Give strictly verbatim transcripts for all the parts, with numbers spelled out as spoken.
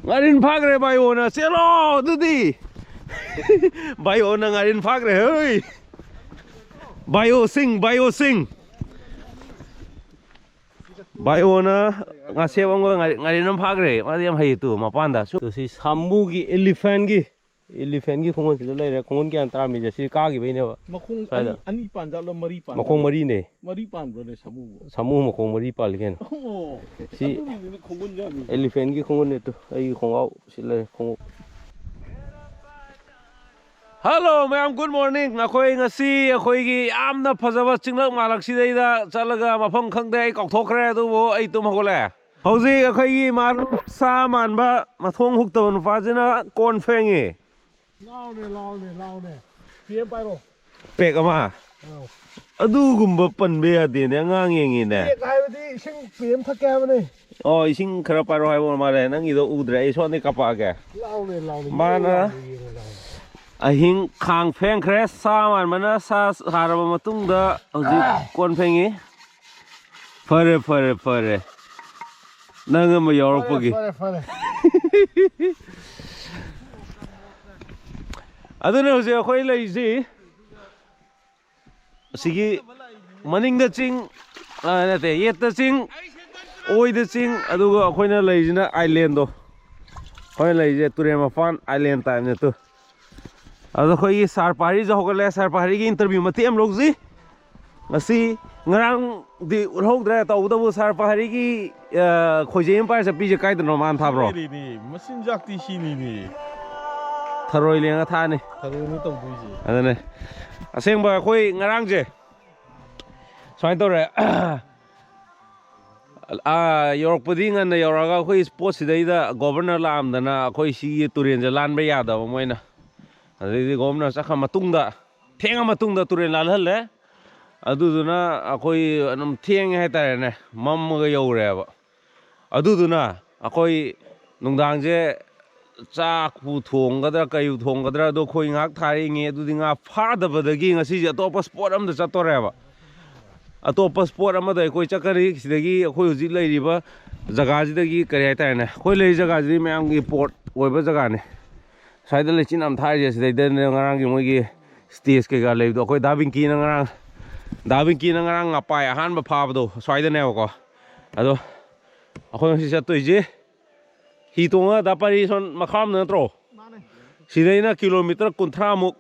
ꯉꯥꯔꯤꯟ ꯐꯥꯈ꯭ꯔꯦ ꯕꯥꯏꯑꯣꯅ꯫ ꯆꯦꯜꯂꯣ ꯑꯗꯨꯗꯤ꯫ ꯕꯥꯏꯑꯣꯅ ꯉꯥꯔꯤꯟ ꯐꯥꯈ꯭ꯔꯦ꯫ ꯍꯣꯏ, ꯕꯥꯏꯑꯣ ꯁꯤꯡ, ꯕꯥꯏꯑꯣ ꯁꯤꯡ꯫ ꯕꯥꯏꯑꯣꯅ ꯉꯥꯁꯦꯞ ꯑꯃꯒ ꯉꯥꯔꯤ-, ꯉꯥꯔꯤꯟ ꯑꯃ ꯐꯥꯈ꯭ꯔꯦ꯫ ꯃꯥꯗꯤ ꯌꯥꯝ ꯍꯩꯌꯦ꯫ ꯇꯨ ꯃꯄꯥꯟꯗ ꯁꯨ-, ꯁꯤ ꯁꯥꯃꯨꯒꯤ, ꯏꯂꯤꯐꯦꯟꯒꯤ, ꯏꯂꯤꯐꯦꯟꯒꯤ ꯈꯣꯡꯒꯨꯟꯁꯤꯗ ꯂꯩꯔꯦ꯫ ꯈꯣꯡꯒꯨꯟ ꯀꯌꯥꯝ ꯇꯥꯔꯝꯃꯤꯁꯦ? ꯁꯤ ꯀꯥꯈꯤꯕꯩꯅꯦꯕ꯫ ꯃꯈꯣꯡ ꯁ꯭ꯋꯥꯏꯗ꯫ ꯑꯅꯤ, ꯑꯅꯤ ꯄꯥꯟꯖꯥꯠꯂꯣ, ꯃꯔꯤ ꯄꯥꯟꯖꯥꯠꯂꯣ? ꯃꯈꯣꯡ ꯃꯔꯤꯅꯦ꯫ ꯃꯔꯤ ꯄꯥꯟꯕ꯭ꯔꯣꯅꯦ ꯁꯥꯃꯨꯕꯨ? ꯁꯥꯃꯨ ꯃꯈꯣꯡ ꯃꯔꯤ ꯄꯥꯜꯂꯤ ꯀꯩꯅꯣ꯫ ꯑꯣ, ꯁꯤ ꯑꯗꯨꯒꯤꯅꯤꯅꯦ ꯈꯣꯡꯒꯨꯟ ꯌꯥꯝꯃꯤꯁꯦ꯫ ꯏꯂꯤꯐꯦꯟꯒꯤ ꯈꯣꯡꯒꯨꯟꯅꯦ꯫ ꯇꯨ ꯑꯩꯒꯤ ꯈꯣꯡꯒ꯭ꯔꯥꯎ ꯁꯤ ꯂꯩꯔꯦ, ꯈꯣꯡꯎꯞ꯫ ꯍꯜꯂꯣ ꯃꯌꯥꯝ, ꯒꯨꯗ ꯃꯣꯔꯅꯤꯡ꯫ ꯑꯩꯈꯣꯏ ꯉꯁꯤ ꯑꯩꯈꯣꯏꯒꯤ ꯌꯥꯝꯅ ꯐꯖꯕ ꯆꯤꯡꯂꯛ ꯃꯥꯂꯛꯁꯤꯗꯩꯗ ꯆꯠꯂꯒ ꯃꯐꯝ ꯈꯪꯗꯦ, ꯑꯩ ꯀꯥꯎꯊꯣꯛꯈ꯭ꯔꯦ, ꯑꯗꯨꯕꯨ ꯑꯩ ꯇꯨꯝ ꯍꯧꯒꯠꯂꯦ꯫ ꯍꯧꯖꯤꯛ ꯑꯩꯈꯣꯏꯒꯤ ꯏꯃꯥꯟꯅꯕ ꯁꯥ ꯃꯥꯟꯕ ꯃꯊꯣꯡ ꯍꯨꯛꯇꯕ ꯅꯨꯄꯥꯁꯤꯅ ꯀꯣꯟ ꯐꯦꯡꯉꯤ꯫ ꯂꯥꯎꯅꯦ, ꯂꯥꯎꯅꯦ, ꯂꯥꯎꯅꯦ꯫ P M ꯄꯥꯏꯔꯣ꯫ ꯄꯦꯛ ꯑꯃ? ꯑꯧ꯫ ꯑꯗꯨꯒꯨꯝꯕ ꯄꯟꯕ ꯌꯥꯗꯦꯅꯦ, ꯑꯉꯥꯡ ꯌꯦꯡꯉꯤꯅꯦ꯫ ꯄꯦꯛ ꯍꯥꯏꯕꯗꯤ ꯏꯁꯤꯡ ꯄꯤ ꯑꯦꯝ ꯊꯛꯀꯦ ꯍꯥꯏꯕꯅꯦ꯫ ꯑꯣ, ꯏꯁꯤꯡ ꯈꯔ ꯄꯥꯏꯔꯣ ꯍꯥꯏꯕ ꯑꯣꯏꯔ ꯃꯥꯜꯂꯦ꯫ ꯅꯪꯒꯤꯗꯣ ꯎꯗ꯭ꯔꯦ, ꯑꯩ ꯁꯣꯝꯗꯒꯤ ꯀꯥꯄꯛꯑꯒꯦ꯫ ꯂꯥꯎꯅꯦ, ꯂꯥꯎꯅꯦ꯫ ꯃꯥꯅ ꯂꯥꯎꯅꯦ, ꯌꯦꯡꯉꯣ, ꯂꯥꯎꯅꯦ꯫ ꯑꯍꯤꯡ ꯈꯥꯡ ꯐꯦꯡꯈ꯭ꯔꯦ, ꯁꯥ ꯃꯥꯟꯕꯅ ꯁꯥ ꯁꯥꯔꯕ ꯃꯇꯨꯡꯗ ꯍꯧꯖꯤꯛ ꯀꯣꯟ ꯐꯦꯡꯉꯤ꯫ ꯐꯔꯦ, ꯐꯔꯦ, ꯐꯔꯦ꯫ ꯅꯪ ꯑꯃ ꯌꯥꯎꯔꯛꯄꯒꯤ꯫ ꯐꯔꯦ, ꯐꯔꯦ, ꯐꯔꯦ꯫ ꯑꯗꯨꯅ ꯍꯧꯖꯤꯛ ꯑꯩꯈꯣꯏ ꯂꯩꯔꯤꯁꯤ ꯑꯁꯤꯒꯤ ꯃꯅꯤꯡꯗ ꯆꯤꯡ, ꯑ, ꯅꯠꯇꯦ, ꯌꯦꯠꯇ ꯆꯤꯡ, ꯑꯣꯏꯗ ꯆꯤꯡ, ꯑꯗꯨꯒ ꯑꯩꯈꯣꯏꯅ ꯂꯩꯔꯤꯁꯤꯅ ꯑꯥꯏꯂꯦꯟꯗꯣ꯫ ꯑꯩꯈꯣꯏꯅ ꯂꯩꯔꯤꯁꯦ ꯇꯨꯔꯦꯜ ꯃꯄꯥꯟ ꯑꯥꯏꯂꯦꯟ ꯇꯥꯏꯞꯅꯦ꯫ ꯇꯨ ꯑꯗꯣ ꯑꯩꯈꯣꯏꯒꯤ ꯁꯥꯔ ꯄꯥꯔꯤꯁꯨ ꯍꯧꯒꯠꯂꯦ꯫ ꯁꯥꯔ ꯄꯥꯔꯤꯒꯤ ꯏꯟꯇꯔꯚ꯭ꯌꯨ ꯃꯇꯦꯛ ꯑꯃ ꯂꯧꯁꯤ꯫ ꯉꯁꯤ, ꯉꯔꯥꯡꯗꯤ ꯎꯠꯍꯧꯗ꯭ꯔꯦ, ꯇꯧꯕꯇꯕꯨ ꯁꯥꯔ ꯄꯍꯥꯔꯤꯒꯤ, ꯑ, ꯈꯣꯏꯖꯩ ꯑꯃ ꯄꯥꯏꯔ ꯆꯠꯄꯤꯁꯦ ꯀꯥꯏꯗꯅꯣ ꯃꯥꯅ ꯊꯥꯕ꯭ꯔꯣ? ꯁꯤꯅꯤꯅꯦ, ꯃꯆꯤꯟꯖꯥꯛꯇꯤ ꯁꯤꯅꯤꯅꯦ꯫ ꯊꯔꯣꯏ ꯂꯦꯡꯉ ꯊꯥꯅꯤ꯫ ꯊꯔꯣꯏꯅꯦ ꯇꯧꯗꯣꯏꯁꯦ꯫ ꯑꯗꯨꯅꯦ꯫ ꯑꯁꯦꯡꯕ ꯑꯩꯈꯣꯏ ꯉꯔꯥꯡꯁꯦ ꯁꯨꯃꯥꯏꯅ ꯇꯧꯔꯦ꯫ ꯑꯥ, ꯌꯧꯔꯛꯄꯗꯤ ꯉꯟꯅ ꯌꯧꯔꯛꯑꯒ ꯑꯩꯈꯣꯏ ꯁ꯭ꯄꯣꯠꯁꯤꯗꯩꯗ ꯒꯣꯚꯔꯅꯔ ꯂꯥꯛꯑꯝꯗꯅ ꯑꯩꯈꯣꯏ ꯁꯤꯒꯤ ꯇꯨꯔꯦꯟꯁꯦ ꯂꯥꯟꯕ ꯌꯥꯗꯕ ꯃꯣꯏꯅ꯫ ꯑꯗꯩꯗꯤ ꯒꯣꯚꯔꯅꯔ ꯆꯠꯈ꯭ꯔ ꯃꯇꯨꯡꯗ, ꯊꯦꯡꯉ ꯃꯇꯨꯡꯗ ꯇꯨꯔꯦꯟ ꯂꯥꯜꯍꯜꯂꯦ꯫ ꯑꯗꯨꯗꯨꯅ ꯑꯩꯈꯣꯏ ꯑꯗꯨꯝ ꯊꯦꯡꯉꯦ ꯍꯥꯏꯇꯥꯔꯦꯅꯦ, ꯃꯝꯃꯒ ꯌꯧꯔꯦꯕ꯫ ꯑꯗꯨꯗꯨꯅ ꯑꯩꯈꯣꯏ ꯅꯨꯡꯗꯥꯡꯁꯦ ꯆꯥꯛꯄꯨ ꯊꯣꯡꯒꯗ꯭ꯔꯥ ꯀꯩꯕꯨ ꯊꯣꯡꯒꯗ꯭ꯔꯥ, ꯑꯗꯣ ꯑꯩꯈꯣꯏ ꯉꯥꯏꯍꯥꯛ ꯊꯥꯔꯛꯏꯉꯩ ꯑꯗꯨꯗꯤ ꯉꯥ ꯐꯥꯗꯕꯗꯒꯤ ꯉꯁꯤꯁꯦ ꯑꯇꯣꯞꯄ ꯁ꯭ꯄꯣꯠ ꯑꯝꯗ ꯆꯠꯇꯣꯔꯦꯕ꯫ ꯑꯇꯣꯞꯄ ꯁ꯭ꯄꯣꯠ ꯑꯃꯗ ꯑꯩꯈꯣꯏ ꯆꯠꯀꯅꯤ꯫ ꯁꯤꯗꯒꯤ ꯑꯩꯈꯣꯏ ꯍꯧꯖꯤꯛ ꯂꯩꯔꯤꯕ ꯖꯒꯥꯁꯤꯗꯒꯤ, ꯀꯔꯤ ꯍꯥꯏꯇꯥꯔꯦꯅꯦ, ꯑꯩꯈꯣꯏ ꯂꯩꯔꯤ ꯖꯒꯥꯁꯤꯗꯤ ꯃꯌꯥꯝꯒꯤ ꯄꯣꯔꯠ ꯑꯣꯏꯕ ꯖꯒꯥꯅꯤ꯫ ꯁ꯭ꯋꯥꯏꯗ ꯂꯩꯆꯤꯟ ꯌꯥꯝ ꯊꯥꯔꯤꯁꯦ ꯁꯤꯗꯩꯗꯅꯦ, ꯉꯔꯥꯡꯒꯤ ꯃꯣꯏꯒꯤ ꯁ꯭ꯇꯦꯖ ꯀꯩꯀꯥ ꯂꯩꯕꯗꯣ꯫ ꯑꯩꯈꯣꯏ ꯗꯥ ꯕꯤꯡꯀꯤꯅ ꯉꯔꯥꯡ, ꯗꯥ ꯕꯤꯡꯀꯤꯅ ꯉꯔꯥꯡ ꯉꯄꯥꯏ ꯑꯍꯥꯟꯕ ꯐꯥꯕꯗꯣ ꯁ꯭ꯋꯥꯏꯗꯅꯦꯕꯀꯣ꯫ ꯑꯗꯣ ꯑꯩꯈꯣꯏ ꯉꯁꯤ ꯆꯠꯇꯣꯏꯁꯦ ꯍꯤ ꯇꯣꯡꯉ ꯗꯥ ꯄꯥꯔꯤ ꯁꯣꯟ ꯃꯈꯥꯔꯣꯝꯗ ꯅꯠꯇ꯭ꯔꯣ? ꯁꯤꯗꯩꯅ ꯀꯤꯂꯣꯃꯤꯇꯔ ꯀꯨꯟꯊ꯭ꯔꯥꯃꯨꯛ,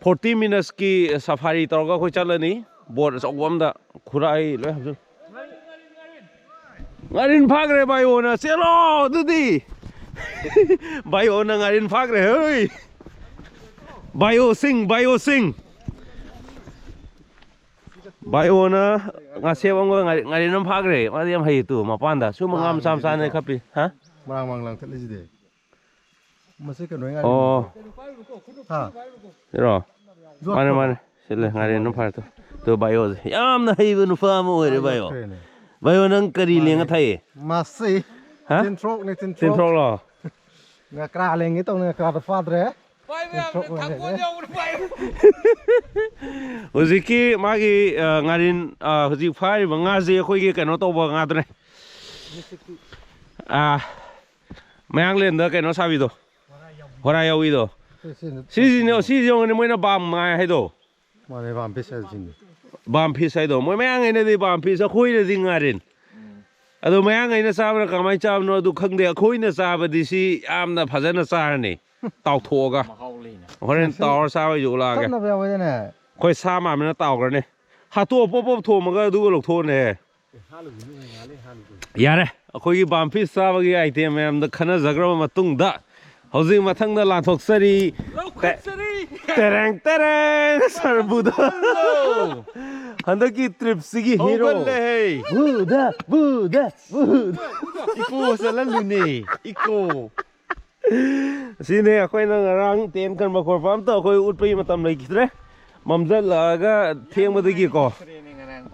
ꯐꯣꯔꯇꯤ ꯃꯤꯅꯠꯁꯀꯤ ꯁꯐꯥꯔꯤ ꯇꯧꯔꯒ ꯑꯩꯈꯣꯏ ꯆꯠꯂꯅꯤ꯫ ꯕꯣꯠ ꯑꯆꯧꯕ ꯑꯝꯗ ꯈꯨꯔꯥꯏ ꯂꯣꯏ ꯍꯥꯞꯆꯤꯜꯂꯨ꯫ ꯉꯥꯔꯤꯟ ꯐꯥꯈ꯭ꯔꯦ ꯕꯥꯏꯑꯣꯅ꯫ ꯆꯦꯜꯂꯣ ꯑꯗꯨꯗꯤ꯫ ꯕꯥꯏꯑꯣꯅ ꯉꯥꯔꯤꯟ ꯐꯥꯈ꯭ꯔꯦ꯫ ꯍꯣꯏ, ꯕꯥꯏꯑꯣ ꯁꯤꯡ, ꯕꯥꯏꯑꯣ ꯁꯤꯡ꯫ ꯕꯥꯏꯑꯣꯅ ꯉꯥꯁꯦꯞ ꯑꯃꯒ ꯉꯥꯔꯤ-, ꯉꯥꯔꯤꯟ ꯑꯃ ꯐꯥꯈ꯭ꯔꯦ꯫ ꯃꯥꯗꯤ ꯌꯥꯝ ꯍꯩꯌꯦ ꯇꯨ ꯃꯄꯥꯟꯗ꯫ ꯁꯤꯒꯨꯝꯕ ꯉꯥ ꯃꯆꯥ ꯃꯆꯥꯅꯦ ꯈꯞꯄꯤ꯫ ꯍꯥ? ꯃꯔꯥꯡ ꯃꯔꯥꯡ ꯂꯥꯡꯊꯠꯂꯤꯁꯤꯗꯤ꯫ ꯃꯁꯤ ꯀꯩꯅꯣ ꯉꯥꯏ꯫ ꯑꯣ꯫ ꯍꯥ? ꯏꯔꯣ? ꯌꯣꯠꯄꯗꯣ꯫ ꯃꯥꯅꯦ, ꯃꯥꯅꯦ꯫ ꯁꯤ ꯂꯩ, ꯉꯥꯔꯦꯟ ꯑꯗꯨꯝ ꯐꯥꯔꯦ ꯇꯨ꯫ ꯇꯨ ꯕꯥꯏꯑꯣꯁꯦ꯫ ꯌꯥꯝꯅ ꯍꯩꯕ ꯅꯨꯄꯥ ꯑꯃ ꯑꯣꯏꯔꯦ ꯕꯥꯏꯑꯣ꯫ ꯌꯣꯠꯈ꯭ꯔꯦꯅꯦ꯫ ꯕꯥꯏꯑꯣ, ꯅꯪ ꯀꯔꯤ ꯃꯥꯅꯦ꯫ ꯂꯦꯡꯉ ꯊꯥꯏꯌꯦ? ꯃꯁꯤ꯫ ꯍꯥ? ꯇꯤꯟꯊ꯭ꯔꯣꯛꯅꯦ, ꯇꯤꯟꯊ꯭ꯔꯣꯛ꯫ ꯇꯤꯟꯊ꯭ꯔꯣꯛꯂꯣ? ꯉꯀ꯭ꯔꯥ ꯂꯦꯡꯒꯦ ꯇꯧꯅꯤ, ꯉꯀ꯭ꯔꯥꯗꯣ ꯐꯥꯗ꯭ꯔꯦ꯫ ꯄꯥꯏꯕ ꯌꯥꯕꯅꯦ, ꯇꯤꯟꯊ꯭ꯔꯣꯛ ꯑꯣꯏꯅ ꯊꯥꯡꯒꯣꯜ ꯂꯦꯡꯉꯦ꯫ ꯌꯥꯎꯕꯅꯦ, ꯄꯥꯏꯕ꯫ ꯍꯧꯖꯤꯛꯀꯤ ꯃꯥꯒꯤ, ꯑ, ꯉꯥꯔꯤꯟ, ꯑ, ꯍꯧꯖꯤꯛ ꯐꯥꯔꯤꯕ ꯉꯥꯁꯦ ꯑꯩꯈꯣꯏꯒꯤ ꯀꯩꯅꯣ ꯇꯧꯕ ꯉꯥꯗꯨꯅꯦ꯫ ꯑ, ꯃꯌꯥꯡꯂꯦꯟꯗ ꯀꯩꯅꯣ ꯁꯥꯕꯤꯗꯣ, ꯍꯣꯔꯥ ꯌꯥꯎꯕꯤꯗꯣ꯫ ꯁꯤ, ꯁꯤ, ꯁꯤꯁꯤꯅꯦ, ꯁꯤꯁꯤ ꯌꯦꯡꯉꯨꯅꯦ, ꯃꯣꯏꯅ ꯕꯥꯝ ꯉꯥꯏ ꯍꯥꯏꯗꯣ꯫ ꯃꯥꯅꯦ, ꯕꯥꯝ ꯐꯤꯁ ꯍꯥꯏꯕꯁꯤꯅꯤ꯫ ꯕꯥꯝ ꯐꯤꯁ ꯍꯥꯏꯗꯣ꯫ ꯃꯣꯏ ꯃꯌꯥꯡꯉꯩꯅꯗꯤ ꯕꯥꯝ ꯐꯤꯁ, ꯑꯩꯈꯣꯏꯅꯗꯤ ꯉꯥꯔꯦꯟ꯫ ꯑꯗꯣ ꯃꯌꯥꯡꯉꯩꯅ ꯆꯥꯕꯅ ꯀꯃꯥꯏꯅ ꯆꯥꯕꯅꯣ ꯑꯗꯨ ꯈꯪꯗꯦ꯫ ꯑꯩꯈꯣꯏꯅ ꯆꯥꯕꯗꯤ ꯁꯤ ꯌꯥꯝꯅ ꯐꯖꯅ ꯆꯥꯔꯅꯤ, ꯇꯥꯎꯊꯣꯛꯑꯒ꯫ ꯃꯍꯥꯎ ꯂꯩꯅ꯫ ꯍꯣꯔꯦꯟ ꯃꯁꯤ ꯇꯥꯎꯔ ꯆꯥꯕꯩꯁꯨ ꯎꯠꯂꯛꯑꯒꯦ꯫ ꯊꯛꯅꯕ ꯌꯥꯎꯋꯦꯗꯅꯦ꯫ ꯑꯩꯈꯣꯏ ꯁꯥ ꯃꯥꯟꯕꯅ ꯇꯥꯎꯈ꯭ꯔꯅꯤ꯫ ꯍꯥꯠꯇꯣꯛꯑ ꯄꯣꯞ ꯄꯣꯞ ꯊꯣꯝꯃꯒ ꯑꯗꯨꯒ ꯂꯧꯊꯣꯛꯑꯅꯦ꯫ ꯌꯥꯔꯦ, ꯑꯩꯈꯣꯏꯒꯤ ꯕꯥꯝ ꯐꯤꯁ ꯆꯥꯕꯒꯤ ꯑꯥꯏꯇꯦꯝ ꯃꯌꯥꯝꯗ ꯈꯟꯅꯖꯈ꯭ꯔꯕ ꯃꯇꯨꯡꯗ, ꯍꯧꯖꯤꯛ ꯃꯊꯪꯗ ꯂꯥꯟꯊꯣꯛꯆꯔꯤ꯫ ꯂꯧꯈꯠꯆꯔꯤ꯫ ꯇꯦꯔꯦꯡ ꯇꯦꯔꯦꯡ ꯁꯔꯕꯨꯗ꯫ ꯍꯜꯂꯣ꯫ ꯍꯟꯗꯛꯀꯤ ꯇ꯭ꯔꯤꯞꯁꯤꯒꯤ ꯍꯤꯔꯣ꯫ ꯍꯧꯒꯠꯂꯦꯍꯦ꯫ ꯕꯨꯗ, ꯕꯨꯗ, ꯕꯨꯗ꯫ ꯏꯀꯣ ꯆꯠꯍꯜꯂꯨꯅꯦ, ꯏꯀꯣ꯫ ꯁꯤꯅꯦ ꯑꯩꯈꯣꯏꯅ ꯉꯔꯥꯡ ꯇꯦꯟ ꯈꯟꯕ ꯈꯣꯠꯄ ꯑꯝꯇ ꯑꯩꯈꯣꯏ ꯎꯠꯄꯒꯤ ꯃꯇꯝ ꯂꯩꯈꯤꯗ꯭ꯔꯦ꯫ ꯃꯝꯁꯤꯜꯂꯛꯑꯒ ꯊꯦꯡꯕꯗꯒꯤꯀꯣ꯫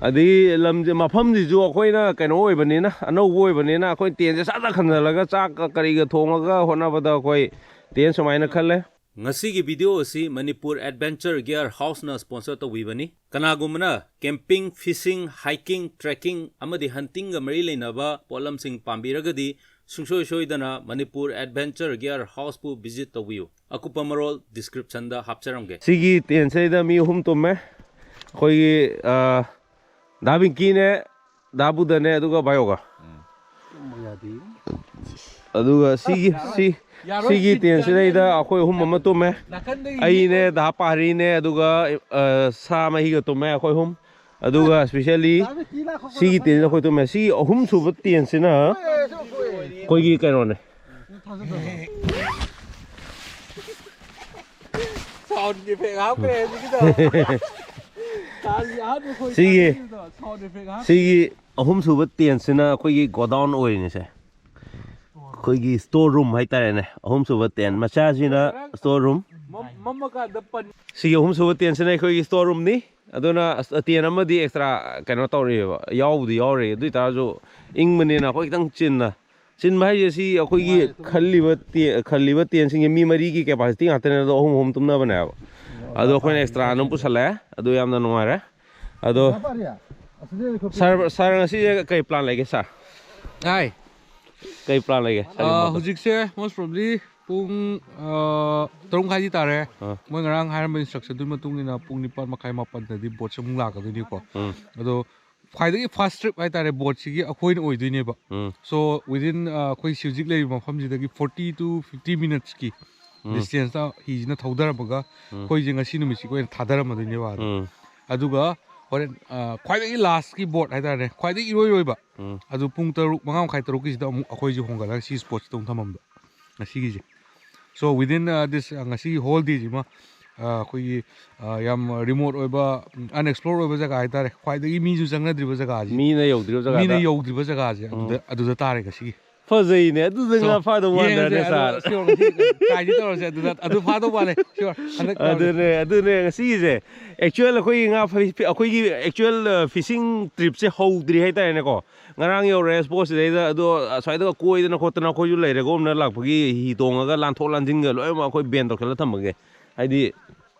ꯑꯗꯒꯤ ꯂꯝꯁꯦ, ꯃꯐꯝꯁꯤꯁꯨ ꯑꯩꯈꯣꯏꯅ ꯀꯩꯅꯣ ꯑꯣꯏꯕꯅꯤꯅ, ꯑꯅꯧꯕ ꯑꯣꯏꯕꯅꯤꯅ, ꯑꯩꯈꯣꯏ ꯇꯦꯟꯁꯦ ꯁꯠ ꯁꯠ ꯈꯟꯖꯜꯂꯒ ꯆꯥꯛꯀ ꯀꯔꯤꯒ ꯊꯣꯡꯉꯒ ꯍꯣꯠꯅꯕꯗ ꯑꯩꯈꯣꯏ ꯇꯦꯟ ꯁꯨꯃꯥꯏꯅ ꯈꯜꯂꯦ꯫ ꯉꯁꯤꯒꯤ ꯚꯤꯗꯤꯑꯣ ꯑꯁꯤ ꯃꯅꯤꯄꯨꯔ ꯑꯦꯗꯚꯦꯟꯆꯔ ꯒꯤꯌꯔ ꯍꯥꯎꯁꯅ ꯁ꯭ꯄꯣꯟꯁꯔ ꯇꯧꯕꯤꯕꯅꯤ꯫ ꯀꯅꯥꯒꯨꯝꯕꯅ ꯀꯦꯝꯄꯤꯡ, ꯐꯤꯁꯤꯡ, ꯍꯥꯏꯀꯤꯡ, ꯇ꯭ꯔꯦꯛꯀꯤꯡ ꯑꯃꯗꯤ ꯍꯟꯇꯤꯡꯒ ꯃꯔꯤ ꯂꯩꯅꯕ ꯄꯣꯠꯂꯝꯁꯤꯡ ꯄꯥꯝꯕꯤꯔꯒꯗꯤ ꯁꯨꯡꯁꯣꯏ ꯁꯣꯏꯗꯅ ꯃꯅꯤꯄꯨꯔ ꯑꯦꯗꯚꯦꯟꯆꯔ ꯒꯤꯌꯔ ꯍꯥꯎꯁꯄꯨ ꯚꯤꯖꯤꯠ ꯇꯧꯕꯤꯌꯨ꯫ ꯑꯀꯨꯞꯄ ꯃꯔꯣꯜ ꯗꯤꯁꯀ꯭ꯔꯤꯞꯁꯟꯗ ꯍꯥꯞꯆꯔꯝꯒꯦ꯫ ꯁꯤꯒꯤ ꯇꯦꯟꯁꯤꯗꯩꯗ ꯃꯤ ꯑꯍꯨꯝ ꯇꯨꯝꯃꯦ꯫ ꯑꯩꯈꯣꯏꯒꯤ, ꯑ, ꯗꯥ ꯕꯤꯡꯀꯤꯅꯦ, ꯗꯥ ꯕꯨꯙꯅꯦ, ꯑꯗꯨꯒ ꯕꯥꯏꯑꯣꯒ꯫ ꯑꯗꯨꯒ ꯁꯤꯒꯤ, ꯁꯤ, ꯁꯤꯒꯤ ꯇꯦꯟꯁꯤꯗꯩꯗ ꯑꯩꯈꯣꯏ ꯑꯍꯨꯝ ꯑꯃ ꯇꯨꯝꯃꯦ꯫ ꯑꯩꯅꯦ, ꯗꯥ ꯄꯥꯔꯤꯅꯦ, ꯑꯗꯨꯒ, ꯑ, ꯁꯥ ꯃꯍꯤꯒ ꯇꯨꯝꯃꯦ ꯑꯩꯈꯣꯏ ꯑꯍꯨꯝ꯫ ꯑꯗꯨꯒ ꯁ꯭ꯄꯦꯁꯤꯌꯦꯜꯂꯤ ꯁꯤꯒꯤ ꯇꯦꯟꯁꯤꯗ ꯑꯩꯈꯣꯏ ꯇꯨꯝꯃꯦ꯫ ꯁꯤꯒꯤ ꯑꯍꯨꯝꯁꯨꯕ ꯇꯦꯟꯁꯤꯅ ꯑꯩꯈꯣꯏꯒꯤ ꯀꯩꯅꯣꯅꯦ꯫ ꯁꯥꯎꯟ ꯏꯐꯦꯛ ꯍꯥꯞꯈ꯭ꯔꯦ ꯍꯧꯖꯤꯛꯀꯤꯗꯣ꯫ ꯀꯥꯟꯒꯤ ꯑꯍꯥꯟꯕ ꯈꯣꯏ ꯁꯤꯒꯤ ꯁꯥꯎꯟ ꯏꯐꯦꯛ ꯍꯥꯞ ꯁꯤꯒꯤ ꯑꯍꯨꯝꯁꯨꯕ ꯇꯦꯟꯁꯤꯅ ꯑꯩꯈꯣꯏꯒꯤ ꯒꯣꯗꯥꯎꯟ ꯑꯣꯏꯔꯤꯅꯦꯁꯦ꯫ ꯑꯩꯈꯣꯏꯒꯤ ꯁ꯭ꯇꯣꯔ ꯔꯨꯝ ꯍꯥꯏꯇꯥꯔꯦꯅꯦ꯫ ꯑꯍꯨꯝꯁꯨꯕ ꯇꯦꯟ ꯃꯆꯥꯁꯤꯅ ꯁ꯭ꯇꯣꯔ ꯔꯨꯝ꯫ ꯃꯝꯃꯀꯥꯟꯗ ꯄꯟ ꯁꯤꯒꯤ ꯑꯍꯨꯝꯁꯨꯕ ꯇꯦꯟꯁꯤꯅ ꯑꯩꯈꯣꯏꯒꯤ ꯁ꯭ꯇꯣꯔ ꯔꯨꯝꯅꯤ꯫ ꯑꯗꯨꯅ ꯑꯁ, ꯇꯦꯟ ꯑꯃꯗꯤ ꯑꯦꯛꯁꯇ꯭ꯔꯥ ꯀꯩꯅꯣ ꯇꯧꯔꯤꯑꯕ, ꯌꯥꯎꯕꯨꯗꯤ ꯌꯥꯎꯔꯤ, ꯑꯗꯨ ꯑꯣꯏꯇꯥꯔꯁꯨ ꯏꯪꯕꯅꯤꯅ ꯑꯩꯈꯣꯏ ꯈꯤꯇꯪ ꯆꯤꯟꯅ, ꯆꯤꯟꯕ ꯍꯥꯏꯁꯦ ꯁꯤ ꯑꯩꯈꯣꯏꯒꯤ ꯈꯜꯂꯤꯕ ꯇꯦ-, ꯈꯜꯂꯤꯕ ꯇꯦꯟꯁꯤꯡꯁꯦ ꯃꯤ ꯃꯔꯤꯒꯤ ꯀꯦꯄꯥꯁꯤꯇꯤ ꯉꯥꯛꯇꯅꯦ, ꯑꯗꯣ ꯑꯍꯨꯝ ꯑꯍꯨꯝ ꯇꯨꯝꯅꯕꯅꯦꯕ꯫ ꯑꯗꯣ ꯑꯩꯈꯣꯏꯅ ꯑꯦꯛꯁꯇ꯭ꯔꯥ ꯑꯗꯨꯝ ꯄꯨꯁꯜꯂꯛꯑꯦ, ꯑꯗꯨ ꯌꯥꯝꯅ ꯅꯨꯡꯉꯥꯏꯔꯦ꯫ ꯑꯗꯣ ꯁꯥꯔ, ꯁꯥꯔ ꯉꯁꯤꯁꯦ ꯀꯩ ꯄ꯭ꯂꯥꯟ ꯂꯩꯒꯦ ꯁꯥꯔ? ꯍꯥꯏ꯫ ꯀꯩ ꯄ꯭ꯂꯥꯟ ꯂꯩꯒꯦ ꯁꯥꯔꯒꯤ ꯑꯥ, ꯃꯣꯠꯇ? ꯍꯧꯖꯤꯛꯁꯦ most probably ꯄꯨꯡ, ꯑꯥ, ꯇꯔꯨꯛ ꯃꯈꯥꯏꯗꯤ ꯇꯥꯔꯦ꯫ ꯑꯥ꯫ ꯃꯣꯏ ꯉꯔꯥꯡ ꯍꯥꯏꯔꯝꯕ ꯏꯟꯁꯇ꯭ꯔꯛꯁꯟꯗꯨꯒꯤ ꯃꯇꯨꯡ ꯏꯟꯅ ꯄꯨꯡ ꯅꯤꯄꯥꯟ ꯃꯈꯥꯏ ꯃꯥꯄꯟꯗꯗꯤ ꯕꯣꯠꯁꯦ ꯑꯃꯨꯛ ꯂꯥꯛꯀꯗꯣꯏꯅꯤꯀꯣ꯫ ꯎꯝ, ꯑꯗꯣ ꯈ꯭ꯋꯥꯏꯗꯒꯤ ꯐꯥꯁ ꯇ꯭ꯔꯤꯞ ꯍꯥꯏꯇꯥꯔꯦ ꯕꯣꯠꯁꯤꯒꯤ ꯑꯩꯈꯣꯏꯅ ꯑꯣꯏꯗꯣꯏꯅꯦꯕ꯫ ꯎꯝ, So within, ꯑꯥ, ꯑꯩꯈꯣꯏ ꯁꯤ ꯍꯧꯖꯤꯛ ꯂꯩꯔꯤꯕ ꯃꯐꯝꯁꯤꯗꯒꯤ forty to fifty minutesꯀꯤ ꯎꯝ, distanceꯇ ꯍꯤꯁꯤꯅ ꯊꯧꯗꯔꯝꯃꯒ ꯎꯝ, ꯑꯩꯈꯣꯏꯁꯦ ꯉꯁꯤ ꯅꯨꯃꯤꯠꯁꯤꯒꯤ ꯑꯣꯏꯅ ꯊꯥꯗꯔꯝꯃꯗꯣꯏꯅꯦꯕ ꯑꯗ꯫ ꯎꯝ, ꯑꯗꯨꯒ ꯍꯣꯔꯦꯟ, ꯑꯥ, ꯈ꯭ꯋꯥꯏꯗꯒꯤ ꯂꯥꯁꯀꯤ ꯕꯣꯠ ꯍꯥꯏꯇꯥꯔꯦ, ꯈ꯭ꯋꯥꯏꯗꯒꯤ ꯏꯔꯣꯏ ꯂꯣꯏꯕ, ꯎꯝ, ꯑꯗꯨ ꯄꯨꯡ ꯇꯔꯨꯛ, ꯃꯉꯥ ꯃꯈꯥꯏ ꯇꯔꯨꯛꯀꯤꯁꯤꯗ ꯑꯃꯨꯛ ꯑꯩꯈꯣꯏꯁꯦ ꯍꯣꯡꯒꯠꯂꯒ ꯁꯤ ꯁ꯭ꯄꯣꯠꯁꯤꯗ ꯑꯃꯨꯛ ꯊꯝꯃꯝꯕ ꯉꯁꯤꯒꯤꯁꯦ꯫ So within, ꯑꯥ, this, ꯑꯥ, ꯉꯁꯤꯒꯤ ꯍꯣꯜ ꯗꯦꯁꯤꯃ, ꯑꯥ, ꯑꯩꯈꯣꯏꯒꯤ, ꯑꯥ, ꯌꯥꯝ ꯔꯤꯃꯣꯠ ꯑꯣꯏꯕ, ꯑꯟꯑꯦꯛꯁꯄ꯭ꯂꯣꯔ ꯑꯣꯏꯕ ꯖꯒꯥ ꯍꯥꯏꯇꯥꯔꯦ, ꯈ꯭ꯋꯥꯏꯗꯒꯤ ꯃꯤꯁꯨ ꯆꯪꯅꯗ꯭ꯔꯤꯕ ꯖꯒꯥꯁꯤ, ꯃꯤꯅ ꯌꯧꯗ꯭ꯔꯤꯕ ꯖꯒꯥꯗ꯫ ꯃꯤꯅ ꯌꯧꯗ꯭ꯔꯤꯕ ꯖꯒꯥꯁꯦ ꯑꯗꯨꯗ, ꯑꯗꯨꯗ ꯇꯥꯔꯦ ꯉꯁꯤꯒꯤ꯫ ꯐꯖꯩꯅꯦ, ꯑꯗꯨꯗ ꯉꯥ ꯐꯥꯗꯧ ꯃꯥꯟꯗ꯭ꯔꯅꯦ, ꯁꯥꯔ? Sure, ꯉꯁꯤ try ꯇꯧꯔꯁꯦ꯫ ꯑꯗꯨꯗ ꯑꯗꯨ ꯐꯥꯗꯧ ꯃꯥꯜꯂꯦ꯫ Sure, ꯍꯟꯗꯛ ꯇꯧꯔꯁꯦ꯫ ꯑꯗꯨꯅꯦ ꯑꯗꯨꯅꯦ ꯉꯁꯤꯒꯤꯁꯦ꯫ Actual ꯑꯩꯈꯣꯏꯒꯤ ꯉꯥ ꯐꯥ- ꯑꯩꯈꯣꯏꯒꯤ actual fishing tripꯁꯦ ꯍꯧꯗ꯭ꯔꯤ ꯍꯥꯏꯇꯥꯔꯦꯅꯦꯀꯣ꯫ ꯉꯔꯥꯡ ꯌꯧꯔꯦ ꯁ꯭ꯄꯣꯠꯁꯤꯗꯩꯗ꯫ ꯑꯗꯣ ꯑꯁ꯭ꯋꯥꯏꯗꯒ ꯀꯣꯏꯗꯅ ꯈꯣꯠꯇꯅ ꯑꯩꯈꯣꯏꯁꯨ ꯂꯩꯔꯒꯨꯝꯅ ꯂꯥꯛꯄꯒꯤ ꯍꯤ ꯇꯣꯡꯉꯒ ꯂꯥꯟꯊꯣꯛ ꯂꯥꯟꯁꯤꯟꯒ ꯂꯣꯏꯅꯃꯛ ꯑꯩꯈꯣꯏ ꯕꯦꯟ ꯇꯧꯁꯜꯂ ꯊꯝꯃꯒꯦ꯫ ꯍꯥꯏꯗꯤ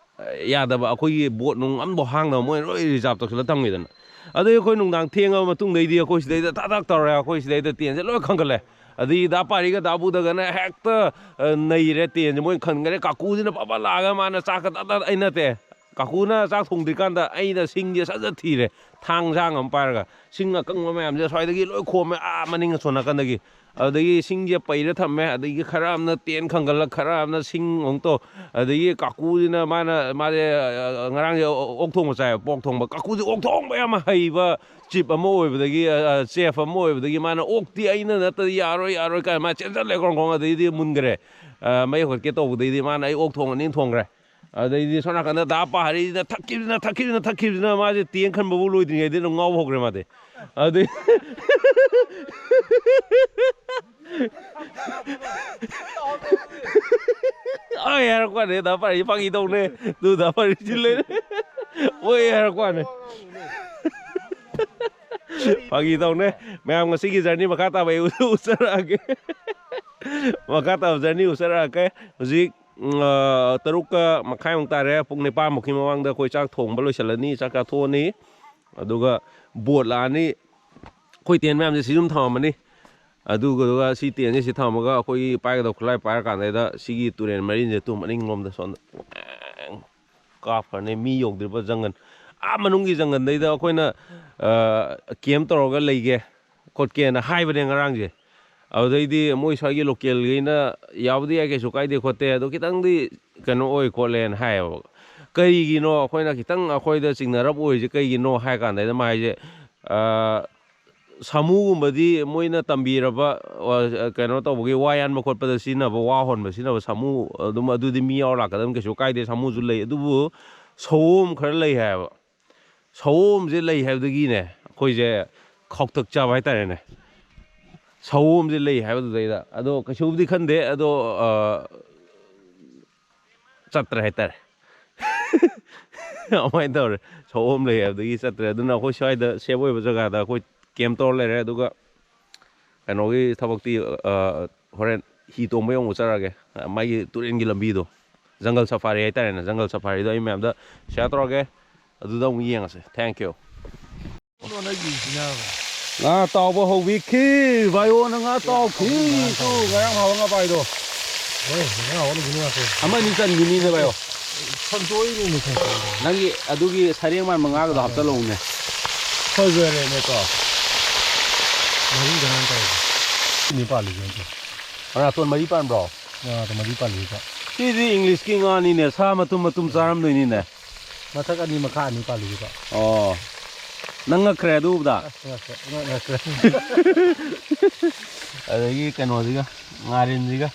ꯌꯥꯗꯕ, ꯑꯩꯈꯣꯏꯒꯤ ꯕꯣꯠ ꯅꯨꯡ ꯑꯝꯐꯥꯎ ꯍꯥꯡꯗꯕ ꯃꯣꯏꯅ ꯂꯣꯏ ꯔꯤꯖꯥꯞ ꯇꯧꯁꯤꯜꯂ ꯊꯝꯈꯤꯗꯅ꯫ ꯑꯗꯨꯗꯩ ꯑꯩꯈꯣꯏ ꯅꯨꯡꯗꯥꯡ ꯊꯦꯡꯉꯕ ꯃꯇꯨꯡꯗꯩꯗꯤ ꯑꯩꯈꯣꯏ ꯁꯤꯗꯩꯗ ꯊꯥꯛ ꯊꯥꯛ ꯇꯧꯔꯦ꯫ ꯑꯩꯈꯣꯏ ꯁꯤꯗꯩꯗ ꯇꯦꯟꯁꯦ ꯂꯣꯏ ꯈꯟꯒꯠꯂꯦ꯫ ꯑꯗꯩ ꯗꯥ ꯄꯥꯔꯤꯒ ꯗꯥ ꯕꯨꯗꯒꯅ ꯍꯦꯛꯇ ꯅꯩꯔꯦ꯫ ꯇꯦꯟꯁꯦ ꯃꯣꯏ ꯈꯟꯈ꯭ꯔꯦ꯫ ꯀꯥꯀꯨꯁꯤꯅ ꯄꯥꯄ ꯂꯥꯛꯑꯒ ꯃꯥꯅ ꯆꯥꯛꯀ ꯇꯠ ꯇꯠ, ꯑꯩ ꯅꯠꯇꯦ, ꯀꯥꯀꯨꯅ ꯆꯥꯛ ꯊꯣꯡꯗ꯭ꯔꯤꯀꯥꯟꯗ ꯑꯩꯅ ꯁꯤꯡꯁꯦ ꯁꯠ ꯁꯠ ꯊꯤꯔꯦ꯫ ꯊꯥꯡ ꯁꯥꯡ ꯑꯃ ꯄꯥꯏꯔꯒ ꯁꯤꯡ ꯑꯀꯪꯕ ꯃꯌꯥꯝꯁꯦ ꯁ꯭ꯋꯥꯏꯗꯒꯤ ꯂꯣꯏ ꯈꯣꯝꯃꯦ, ꯑꯥ ꯃꯅꯤꯡ ꯑꯁꯣꯝ ꯅꯥꯀꯟꯗꯒꯤ꯫ ꯑꯗꯨꯗꯒꯤ ꯁꯤꯡꯁꯦ ꯄꯩꯔ ꯊꯝꯃꯦ꯫ ꯑꯗꯒꯤ ꯈꯔ ꯑꯃꯅ ꯇꯦꯟ ꯈꯟꯒꯠꯂ, ꯈꯔ ꯑꯃꯅ ꯁꯤꯡ ꯑꯃꯨꯛ ꯇꯧ꯫ ꯑꯗꯒꯤ ꯀꯥꯀꯨꯁꯤꯅ ꯃꯥꯅ ꯃꯥꯁꯦ ꯉꯔꯥꯡꯁꯦ ꯑꯣꯛ ꯊꯣꯡꯕ ꯆꯥꯏꯕ, ꯄꯣꯛ ꯊꯣꯡꯕ꯫ ꯀꯥꯀꯨꯁꯦ ꯑꯣꯛ ꯊꯣꯡꯕ ꯌꯥꯝ ꯍꯩꯕ ꯆꯤꯞ ꯑꯃ ꯑꯣꯏꯕꯗꯒꯤ, ꯆꯦꯐ ꯑꯃ ꯑꯣꯏꯕꯗꯒꯤ ꯃꯥꯅ "ꯑꯣꯛꯇꯤ ꯑꯩꯅ ꯅꯠꯇꯗꯤ ꯌꯥꯔꯣꯏ, ꯌꯥꯔꯣꯏ" ꯀꯥꯏꯅ ꯃꯥ ꯆꯦꯟꯁꯤꯜꯂꯦ꯫ ꯀ꯭ꯔꯣꯡ ꯀ꯭ꯔꯣꯡ꯫ ꯑꯗꯩꯗꯤ ꯃꯨꯟꯈ꯭ꯔꯦ꯫ ꯃꯩ ꯍꯧꯒꯠꯀꯦ ꯇꯧꯕꯗꯩꯗꯤ ꯃꯥꯅ "ꯑꯩ ꯑꯣꯛ ꯊꯣꯡꯉꯅꯤꯅ" ꯊꯣꯡꯈ꯭ꯔꯦ꯫ ꯑꯗꯩꯗꯤ ꯁꯣꯝ ꯅꯥꯀꯟꯗ ꯗꯥ ꯄꯥꯔꯤꯁꯤꯅ ꯊꯛꯈꯤꯕꯁꯤꯅ, ꯊꯛꯈꯤꯕꯁꯤꯅ, ꯊꯛꯈꯤꯕꯁꯤꯅ ꯃꯥꯁꯦ ꯇꯦꯟ ꯈꯟꯕꯕꯨ ꯂꯣꯏꯗ꯭ꯔꯤꯉꯩꯗ ꯑꯗꯨꯝ ꯉꯥꯎꯕ ꯍꯧꯈ꯭ꯔꯦ ꯃꯥꯗꯤ꯫ ꯑꯗꯩ ꯑꯩ ꯍꯥꯏꯔꯛꯄꯅꯦ, ꯗꯥ ꯄꯥꯔꯤ ꯐꯥꯒꯤ ꯇꯧꯅꯦ꯫ ꯑꯗꯨ ꯗꯥ ꯄꯥꯔꯤ ꯆꯤꯜ ꯂꯩꯔꯦ꯫ ꯑꯣꯏ ꯍꯥꯏꯔꯛꯄꯅꯦ꯫ ꯐꯥꯒꯤ ꯇꯧꯅꯦ꯫ ꯃꯌꯥꯝ ꯉꯁꯤꯒꯤ ꯖꯔꯅꯤ ꯃꯈꯥ ꯇꯥꯕ ꯑꯩ ꯎ- ꯎꯠꯆꯔꯛꯑꯒꯦ꯫ ꯃꯈꯥ ꯇꯥꯕ ꯖꯔꯅꯤ ꯎꯠꯆꯔꯛꯑꯒꯦ꯫ ꯍꯧꯖꯤꯛ ꯎꯝ, ꯑ, ꯇꯔꯨꯛꯀ ꯃꯈꯥꯏꯃꯨꯛ ꯇꯥꯔꯦ꯫ ꯄꯨꯡ ꯅꯤꯄꯥꯟꯃꯨꯛꯀꯤ ꯃꯃꯥꯡꯗ ꯑꯩꯈꯣꯏ ꯆꯥꯛ ꯊꯣꯡꯕ ꯂꯣꯏꯁꯤꯜꯂꯅꯤ, ꯆꯥꯛ ꯆꯥꯊꯣꯛꯑꯅꯤ꯫ ꯑꯗꯨꯒ ꯕꯣꯠ ꯂꯥꯛꯑꯅꯤ꯫ ꯑꯩꯈꯣꯏ ꯇꯦꯟ ꯃꯌꯥꯝꯁꯦ ꯁꯤ ꯑꯗꯨꯝ ꯊꯝꯃꯝꯃꯅꯤ꯫ ꯑꯗꯨꯒ ꯁꯤ ꯇꯦꯟꯁꯦ ꯁꯤ ꯊꯝꯃꯒ ꯑꯩꯈꯣꯏꯒꯤ ꯄꯥꯏꯒꯗꯕ ꯈꯨꯠꯂꯥꯏ ꯄꯥꯏꯔꯀꯥꯟꯗ ꯁꯤꯒꯤ ꯇꯨꯔꯦꯟ ꯃꯔꯤꯟꯁꯦ ꯇꯨ ꯃꯅꯤꯡꯂꯣꯝꯗ ꯁꯣꯝꯗ ꯀꯥꯞꯈ꯭ꯔꯅꯤ꯫ ꯃꯤ ꯌꯧꯗ꯭ꯔꯤꯕ ꯖꯪꯒꯜ, ꯑꯥ ꯃꯅꯨꯡꯒꯤ ꯖꯪꯒꯜꯗꯩꯗ ꯑꯩꯈꯣꯏꯅ, ꯑ, ꯀꯦꯝ ꯇꯧꯔꯒ ꯂꯩꯒꯦ ꯈꯣꯠꯀꯦꯅ ꯍꯥꯏꯕꯅꯦ ꯉꯔꯥꯡꯁꯦ꯫ ꯑꯗꯨꯗꯩꯗꯤ ꯃꯣꯏ ꯁ꯭ꯋꯥꯏꯒꯤ ꯂꯣꯀꯦꯜꯈꯩꯅ "ꯌꯥꯕꯨꯗꯤ ꯌꯥꯏ, ꯀꯩꯁꯨ ꯀꯥꯏꯗꯦ ꯈꯣꯠꯇꯦ, ꯑꯗꯣ ꯈꯤꯇꯪꯗꯤ ꯀꯩꯅꯣ ꯑꯣꯏ ꯈꯣꯠꯂꯦꯅ" ꯍꯥꯏꯌꯦꯕ꯫ ꯀꯔꯤꯒꯤꯅꯣ ꯑꯩꯈꯣꯏꯅ ꯈꯤꯇꯪ ꯑꯩꯈꯣꯏꯗ ꯆꯤꯡꯅꯔꯞ ꯑꯣꯏꯔꯤꯁꯦ ꯀꯩꯒꯤꯅꯣ ꯍꯥꯏ ꯀꯥꯟꯗ ꯃꯥ ꯍꯥꯏꯁꯦ, ꯑ, ꯁꯥꯃꯨꯒꯨꯝꯕꯗꯤ ꯃꯣꯏꯅ ꯇꯝꯕꯤꯔꯕ, ꯑ, ꯀꯩꯅꯣ ꯇꯧꯕꯒꯤ ꯋꯥ ꯌꯥꯟꯕ ꯈꯣꯠꯄꯗ ꯁꯤꯖꯤꯟꯅꯕ, ꯋꯥ ꯍꯣꯟꯕ ꯁꯤꯖꯤꯟꯅꯕ ꯁꯥꯃꯨ ꯑꯗꯨꯝ ꯑꯗꯨꯗꯤ ꯃꯤ ꯌꯥꯎꯔ ꯂꯥꯛꯀꯗꯕꯅꯤ, ꯀꯩꯁꯨ ꯀꯥꯏꯗꯦ, ꯁꯥꯃꯨꯁꯨ ꯂꯩ꯫ ꯑꯗꯨꯕꯨ ꯁꯑꯣꯝ ꯈꯔ ꯂꯩ ꯍꯥꯏꯌꯦꯕ꯫ ꯁꯑꯣꯝꯁꯦ ꯂꯩ ꯍꯥꯏꯕꯗꯒꯤꯅꯦ ꯑꯩꯈꯣꯏꯁꯦ ꯈꯧꯇꯛ ꯆꯥꯕ ꯍꯥꯏꯇꯥꯔꯦꯅꯦ꯫ ꯁꯑꯣꯝꯁꯦ ꯂꯩ ꯍꯥꯏꯕꯗꯨꯗꯩꯗ ꯑꯗꯣ ꯀꯩꯁꯨꯕꯨꯗꯤ ꯈꯟꯗꯦ꯫ ꯑꯗꯣ ꯆꯠꯇ꯭ꯔꯦ ꯍꯥꯏꯇꯥꯔꯦ꯫ ꯑꯗꯨꯃꯥꯏꯅ ꯇꯧꯔꯦ꯫ ꯁꯑꯣꯝ ꯂꯩ ꯍꯥꯏꯕꯗꯒꯤ ꯆꯠꯇ꯭ꯔꯦ꯫ ꯑꯗꯨꯅ ꯑꯩꯈꯣꯏ ꯁ꯭ꯋꯥꯏꯗ ꯁꯦꯞ ꯑꯣꯏꯕ ꯖꯒꯥꯗ ꯑꯩꯈꯣꯏ ꯀꯦꯝ ꯇꯧꯔ ꯂꯩꯔꯦ꯫ ꯑꯗꯨꯒ ꯀꯩꯅꯣꯒꯤ ꯊꯕꯛꯇꯤ ꯍꯣꯔꯦꯟ ꯍꯤ ꯇꯣꯡꯕ ꯌꯧꯕ ꯆꯠꯂꯛꯑꯒꯦ꯫ ꯃꯥꯒꯤ ꯇꯨꯔꯦꯟꯒꯤ ꯂꯝꯕꯤꯗꯣ, ꯖꯪꯒꯜ ꯁꯐꯥꯔꯤ ꯍꯥꯏꯇꯥꯔꯦꯅꯦ, ꯖꯪꯒꯜ ꯁꯐꯥꯔꯤꯗꯣ ꯑꯩ ꯃꯌꯥꯝꯗ ꯁꯤꯌꯥꯔ ꯇꯧꯔꯛꯑꯒꯦ꯫ ꯑꯗꯨꯗ ꯑꯃꯨꯛ ꯌꯦꯡꯉꯁꯦ꯫ Thank you꯫ ꯉꯥ ꯇꯥꯎꯕ ꯍꯧꯕꯤꯈꯤ꯫ ꯚꯥꯏꯌꯣꯅ ꯉꯥ ꯇꯥꯎꯈꯤ꯫ ꯇꯨ, ꯉꯔꯥꯡ ꯐꯥꯕ ꯉꯥ ꯄꯥꯏꯗꯣ꯫ ꯍꯣꯏ, ꯉꯔꯥꯡ ꯐꯥꯕ ꯉꯥ ꯄꯥꯏꯗꯣ꯫ ꯑꯃ ꯑꯅꯤ ꯆꯟꯈꯤꯅꯤꯅꯦ ꯚꯥꯏꯌꯣ꯫ ꯁꯟꯇꯣꯛꯏꯅꯤꯅꯦ, ꯁꯟꯇꯣꯛꯏꯅꯦ꯫ ꯅꯪꯒꯤ ꯑꯗꯨꯒꯤ ꯁꯔꯦꯡ ꯃꯥꯟꯕ ꯉꯥꯒꯗꯣ ꯍꯥꯞꯆꯜꯂꯛꯎꯅꯦ꯫ ꯁꯣꯏꯖꯔꯦꯅꯦꯀꯣ꯫ ꯃꯔꯤꯗ ꯉꯥ ꯇꯥꯎꯕ꯫ ꯁꯤꯅꯤ ꯄꯥꯜꯂꯤꯁꯦ ꯅꯠꯇ꯭ꯔꯣ? ꯃꯅꯥꯇꯣꯟ ꯃꯔꯤ ꯄꯥꯟꯕ꯭ꯔꯣ? ꯃꯅꯥꯇꯣꯟ ꯃꯔꯤ ꯄꯥꯜꯂꯤꯁꯤꯗ꯫ ꯁꯤꯗꯤ ꯏꯪꯂꯤꯁꯀꯤ ꯉꯥꯅꯤꯅꯦ, ꯁꯥ ꯃꯇꯨꯝ ꯃꯇꯨꯝ ꯆꯥꯔꯝꯗꯣꯏꯅꯤꯅꯦ꯫ ꯃꯊꯛ ꯑꯅꯤ, ꯃꯈꯥ ꯑꯅꯤ ꯄꯥꯜꯂꯤꯁꯤꯗ꯫ ꯑꯣ꯫ ꯅꯪ ꯉꯛꯈ꯭ꯔꯦ ꯑꯗꯨ ꯎꯕꯗ? ꯑꯁ, ꯉꯛꯈ꯭ꯔꯦ, ꯉꯛ-, ꯉꯛꯈ꯭ꯔꯦ꯫ ꯑꯗꯒꯤ ꯀꯩꯅꯣꯁꯤꯒ, ꯉꯥꯔꯤꯟꯁꯤꯒ꯫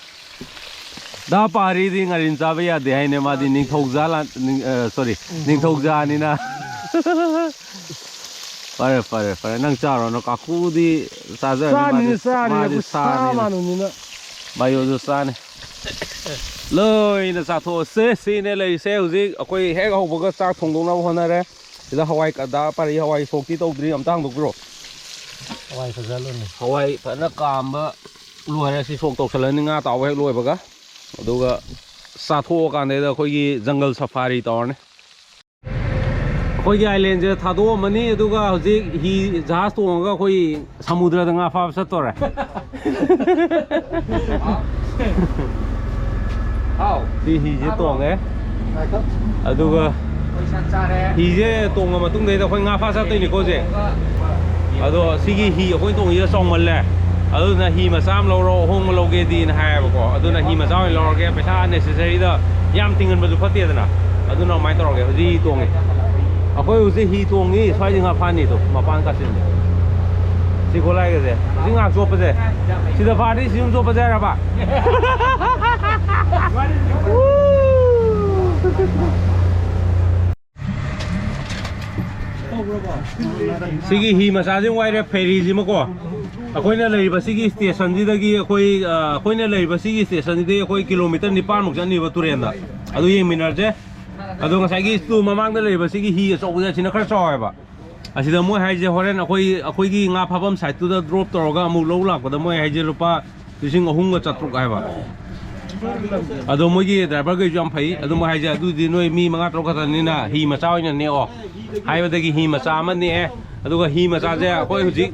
ꯗꯥ ꯄꯥꯔꯤꯗꯤ ꯉꯥꯔꯤꯟ ꯆꯥꯕ ꯌꯥꯗꯦ ꯍꯥꯏꯅꯦ, ꯃꯥꯗꯤ ꯅꯤꯡꯊꯧꯖꯥ ꯂꯥꯟ-, ꯅꯤꯡ-, ꯑ, sorry, ꯅꯤꯡꯊꯧꯖꯥꯅꯤꯅ꯫ ꯐꯔꯦ, ꯐꯔꯦ, ꯐꯔꯦ꯫ ꯅꯪ ꯆꯥꯔꯣ, ꯅꯪ ꯀꯥꯀꯨꯗꯤ ꯆꯥꯖꯔꯅꯤ, ꯆꯥꯅꯤꯅꯦ, ꯃꯥꯗꯤ, ꯆꯥꯅꯤꯅꯦ, ꯃꯥꯗꯤ ꯑꯩꯈꯣꯏ ꯁꯥ ꯁꯥꯅꯤꯅ꯫ ꯃꯥꯟꯕꯅꯤꯅ꯫ ꯕꯥꯏꯌꯣꯁꯨ ꯆꯥꯅꯤ꯫ ꯂꯣꯏꯅ ꯆꯥꯊꯣꯛꯑꯁꯦ꯫ ꯁꯤꯅꯦ ꯂꯩꯔꯤꯁꯦ꯫ ꯍꯧꯖꯤꯛ ꯑꯩꯈꯣꯏ ꯍꯦꯛ ꯍꯧꯕꯒ ꯆꯥꯛ ꯊꯣꯡꯗꯣꯛꯅꯕ ꯍꯣꯠꯅꯔꯦ꯫ ꯁꯤꯗ ꯍꯋꯥꯏ ꯀꯗꯥ ꯄꯥꯔꯤ ꯍꯋꯥꯏ ꯁꯣꯛꯇꯤ ꯇꯧꯗ꯭ꯔꯤ, ꯑꯝꯇ ꯍꯥꯡꯗꯣꯛꯄꯤꯔꯣ꯫ ꯍꯋꯥꯏ ꯐꯖꯍꯜꯂꯨꯅꯦ꯫ ꯍꯋꯥꯏ ꯐꯖꯅ ꯀꯥꯝꯕ ꯂꯣꯏꯔꯦ꯫ ꯁꯤ ꯁꯣꯛ ꯇꯧꯁꯜꯂꯅꯤ ꯉꯥ ꯇꯥꯎꯕ ꯍꯦꯛ ꯂꯣꯏꯕꯒ꯫ ꯑꯗꯨꯒ ꯆꯥꯊꯣꯛꯑꯀꯥꯟꯗꯩꯗ ꯑꯩꯈꯣꯏꯒꯤ ꯖꯪꯒꯜ ꯁꯐꯥꯔꯤ ꯇꯧꯔꯅꯤ꯫ ꯑꯩꯈꯣꯏꯒꯤ ꯑꯥꯏꯂꯦꯟꯁꯦ ꯊꯥꯗꯣꯛꯑꯝꯃꯅꯤ, ꯑꯗꯨꯒ ꯍꯧꯖꯤꯛ ꯍꯤ, ꯖꯍꯥꯖ ꯇꯣꯡꯉꯒ ꯑꯩꯈꯣꯏ ꯁꯃꯨꯗ꯭ꯔꯗ ꯉꯥ ꯐꯥꯕ ꯆꯠꯇꯣꯔꯦ꯫ ꯍꯥꯎ꯫ ꯁꯤ ꯍꯤꯁꯦ ꯇꯣꯡꯉꯦ꯫ ꯉꯥꯏꯈꯣ꯫ ꯑꯗꯨꯒ ꯑꯩꯈꯣꯏ ꯆꯥꯛ ꯆꯥꯔꯦ꯫ ꯍꯤꯁꯦ ꯇꯣꯡꯉ ꯃꯇꯨꯡꯗꯩꯗ ꯑꯩꯈꯣꯏ ꯉꯥ ꯐꯥ ꯆꯠꯇꯣꯏꯅꯤꯀꯣ ꯍꯧꯖꯤꯛ꯫ ꯑꯗꯣ ꯁꯤꯒꯤ ꯍꯤ ꯑꯩꯈꯣꯏ ꯇꯣꯡꯉꯤꯁꯦ ꯆꯥꯎꯃꯜꯂꯦ꯫ ꯑꯗꯨꯅ ꯍꯤ ꯃꯆꯥ ꯑꯃ ꯂꯧꯔꯣ, ꯑꯍꯣꯡꯕ ꯂꯧꯒꯦꯗꯤꯅ ꯍꯥꯏꯌꯦꯕꯀꯣ꯫ ꯑꯗꯨꯅ ꯍꯤ ꯃꯆꯥ ꯑꯣꯏꯅ ꯂꯧꯔꯒꯦ, ꯄꯩꯁꯥ unnecessary ꯗ ꯌꯥꯝ ꯇꯤꯡꯍꯟꯕꯁꯨ ꯐꯠꯇꯦꯗꯅ꯫ ꯑꯗꯨꯅ ꯑꯗꯨꯃꯥꯏꯅ ꯇꯧꯔꯒꯦ꯫ ꯍꯧꯖꯤꯛ ꯍꯤ ꯇꯣꯡꯉꯦ꯫ ꯑꯩꯈꯣꯏ ꯍꯧꯖꯤꯛ ꯍꯤ ꯇꯣꯡꯉꯤ, ꯁ꯭ꯋꯥꯏꯗ ꯉꯥ ꯐꯥꯅꯤ꯫ ꯑꯗꯣ ꯃꯄꯥꯟ ꯀꯥꯁꯤꯟꯁꯦ꯫ ꯁꯤ ꯈꯣꯠꯂꯥꯏꯒꯁꯦ꯫ ꯁꯤ ꯉꯥꯏꯍꯥꯛ ꯆꯣꯞꯄꯁꯦ꯫ ꯁꯤꯗ ꯐꯥꯔꯗꯤ ꯁꯤ ꯑꯗꯨꯝ ꯆꯣꯞꯄꯁꯦ ꯍꯥꯏꯔꯕ? ꯁꯤꯒꯤ ꯍꯤ ꯃꯆꯥꯁꯤ ꯑꯃꯨꯛ ꯋꯥꯏꯔꯦ, ꯐꯦꯔꯤꯁꯤꯃꯀꯣ꯫ ꯑꯩꯈꯣꯏꯅ ꯂꯩꯔꯤꯕ ꯁꯤꯒꯤ ꯁ꯭ꯇꯦꯁꯟꯁꯤꯗꯒꯤ ꯑꯩꯈꯣꯏ, ꯑ, ꯑꯩꯈꯣꯏꯅ ꯂꯩꯔꯤꯕ ꯁꯤꯒꯤ ꯁ꯭ꯇꯦꯁꯟꯁꯤꯗꯒꯤ ꯑꯩꯈꯣꯏ ꯀꯤꯂꯣꯃꯤꯇꯔ ꯅꯤꯄꯥꯟꯃꯨꯛ ꯆꯠꯅꯤꯕ ꯇꯨꯔꯦꯟꯗ꯫ ꯑꯗꯨ ꯌꯦꯡꯃꯤꯟꯅꯔꯁꯦ꯫ ꯑꯗꯣ ꯉꯁꯥꯏꯒꯤ ꯁ꯭ꯇꯨ ꯃꯃꯥꯡꯗ ꯂꯩꯔꯤꯕ ꯁꯤꯒꯤ ꯍꯤ ꯑꯆꯧꯕꯁꯦ ꯑꯁꯤꯅ ꯈꯔ ꯆꯥꯎꯋꯦꯕ꯫ ꯑꯁꯤꯗ ꯃꯣꯏ ꯍꯥꯏꯁꯦ ꯍꯣꯔꯦꯟ ꯑꯩꯈꯣꯏ, ꯑꯩꯈꯣꯏꯒꯤ ꯉꯥ ꯐꯥꯐꯝ ꯁꯥꯏꯠꯇꯨꯗ ꯗ꯭ꯔꯣꯞ ꯇꯧꯔꯒ ꯑꯃꯨꯛ ꯂꯧ ꯂꯥꯛꯄꯗ ꯃꯣꯏ ꯍꯥꯏꯁꯦ ꯂꯨꯄꯥ ꯂꯤꯁꯤꯡ ꯑꯍꯨꯝꯒ ꯆꯥꯇ꯭ꯔꯨꯛ ꯍꯥꯏꯕ꯫ ꯑꯗꯣ ꯃꯣꯏꯒꯤ ꯗ꯭ꯔꯥꯏꯚꯔꯈꯩꯁꯨ ꯌꯥꯝ ꯐꯩ꯫ ꯑꯗꯨ ꯃꯣꯏ ꯍꯥꯏꯁꯦ, "ꯑꯗꯨꯗꯤ ꯅꯣꯏ ꯃꯤ ꯃꯉꯥ ꯇꯔꯨꯛ ꯈꯛꯇꯅꯤꯅ ꯍꯤ ꯃꯆꯥ ꯑꯣꯏꯅ ꯅꯦꯛꯑꯣ" ꯍꯥꯏꯕꯗꯒꯤ ꯍꯤ ꯃꯆꯥ ꯑꯃ ꯅꯦꯛꯑꯦ꯫ ꯑꯗꯨꯒ ꯍꯤ ꯃꯆꯥꯁꯦ ꯑꯩꯈꯣꯏ ꯍꯧꯖꯤꯛ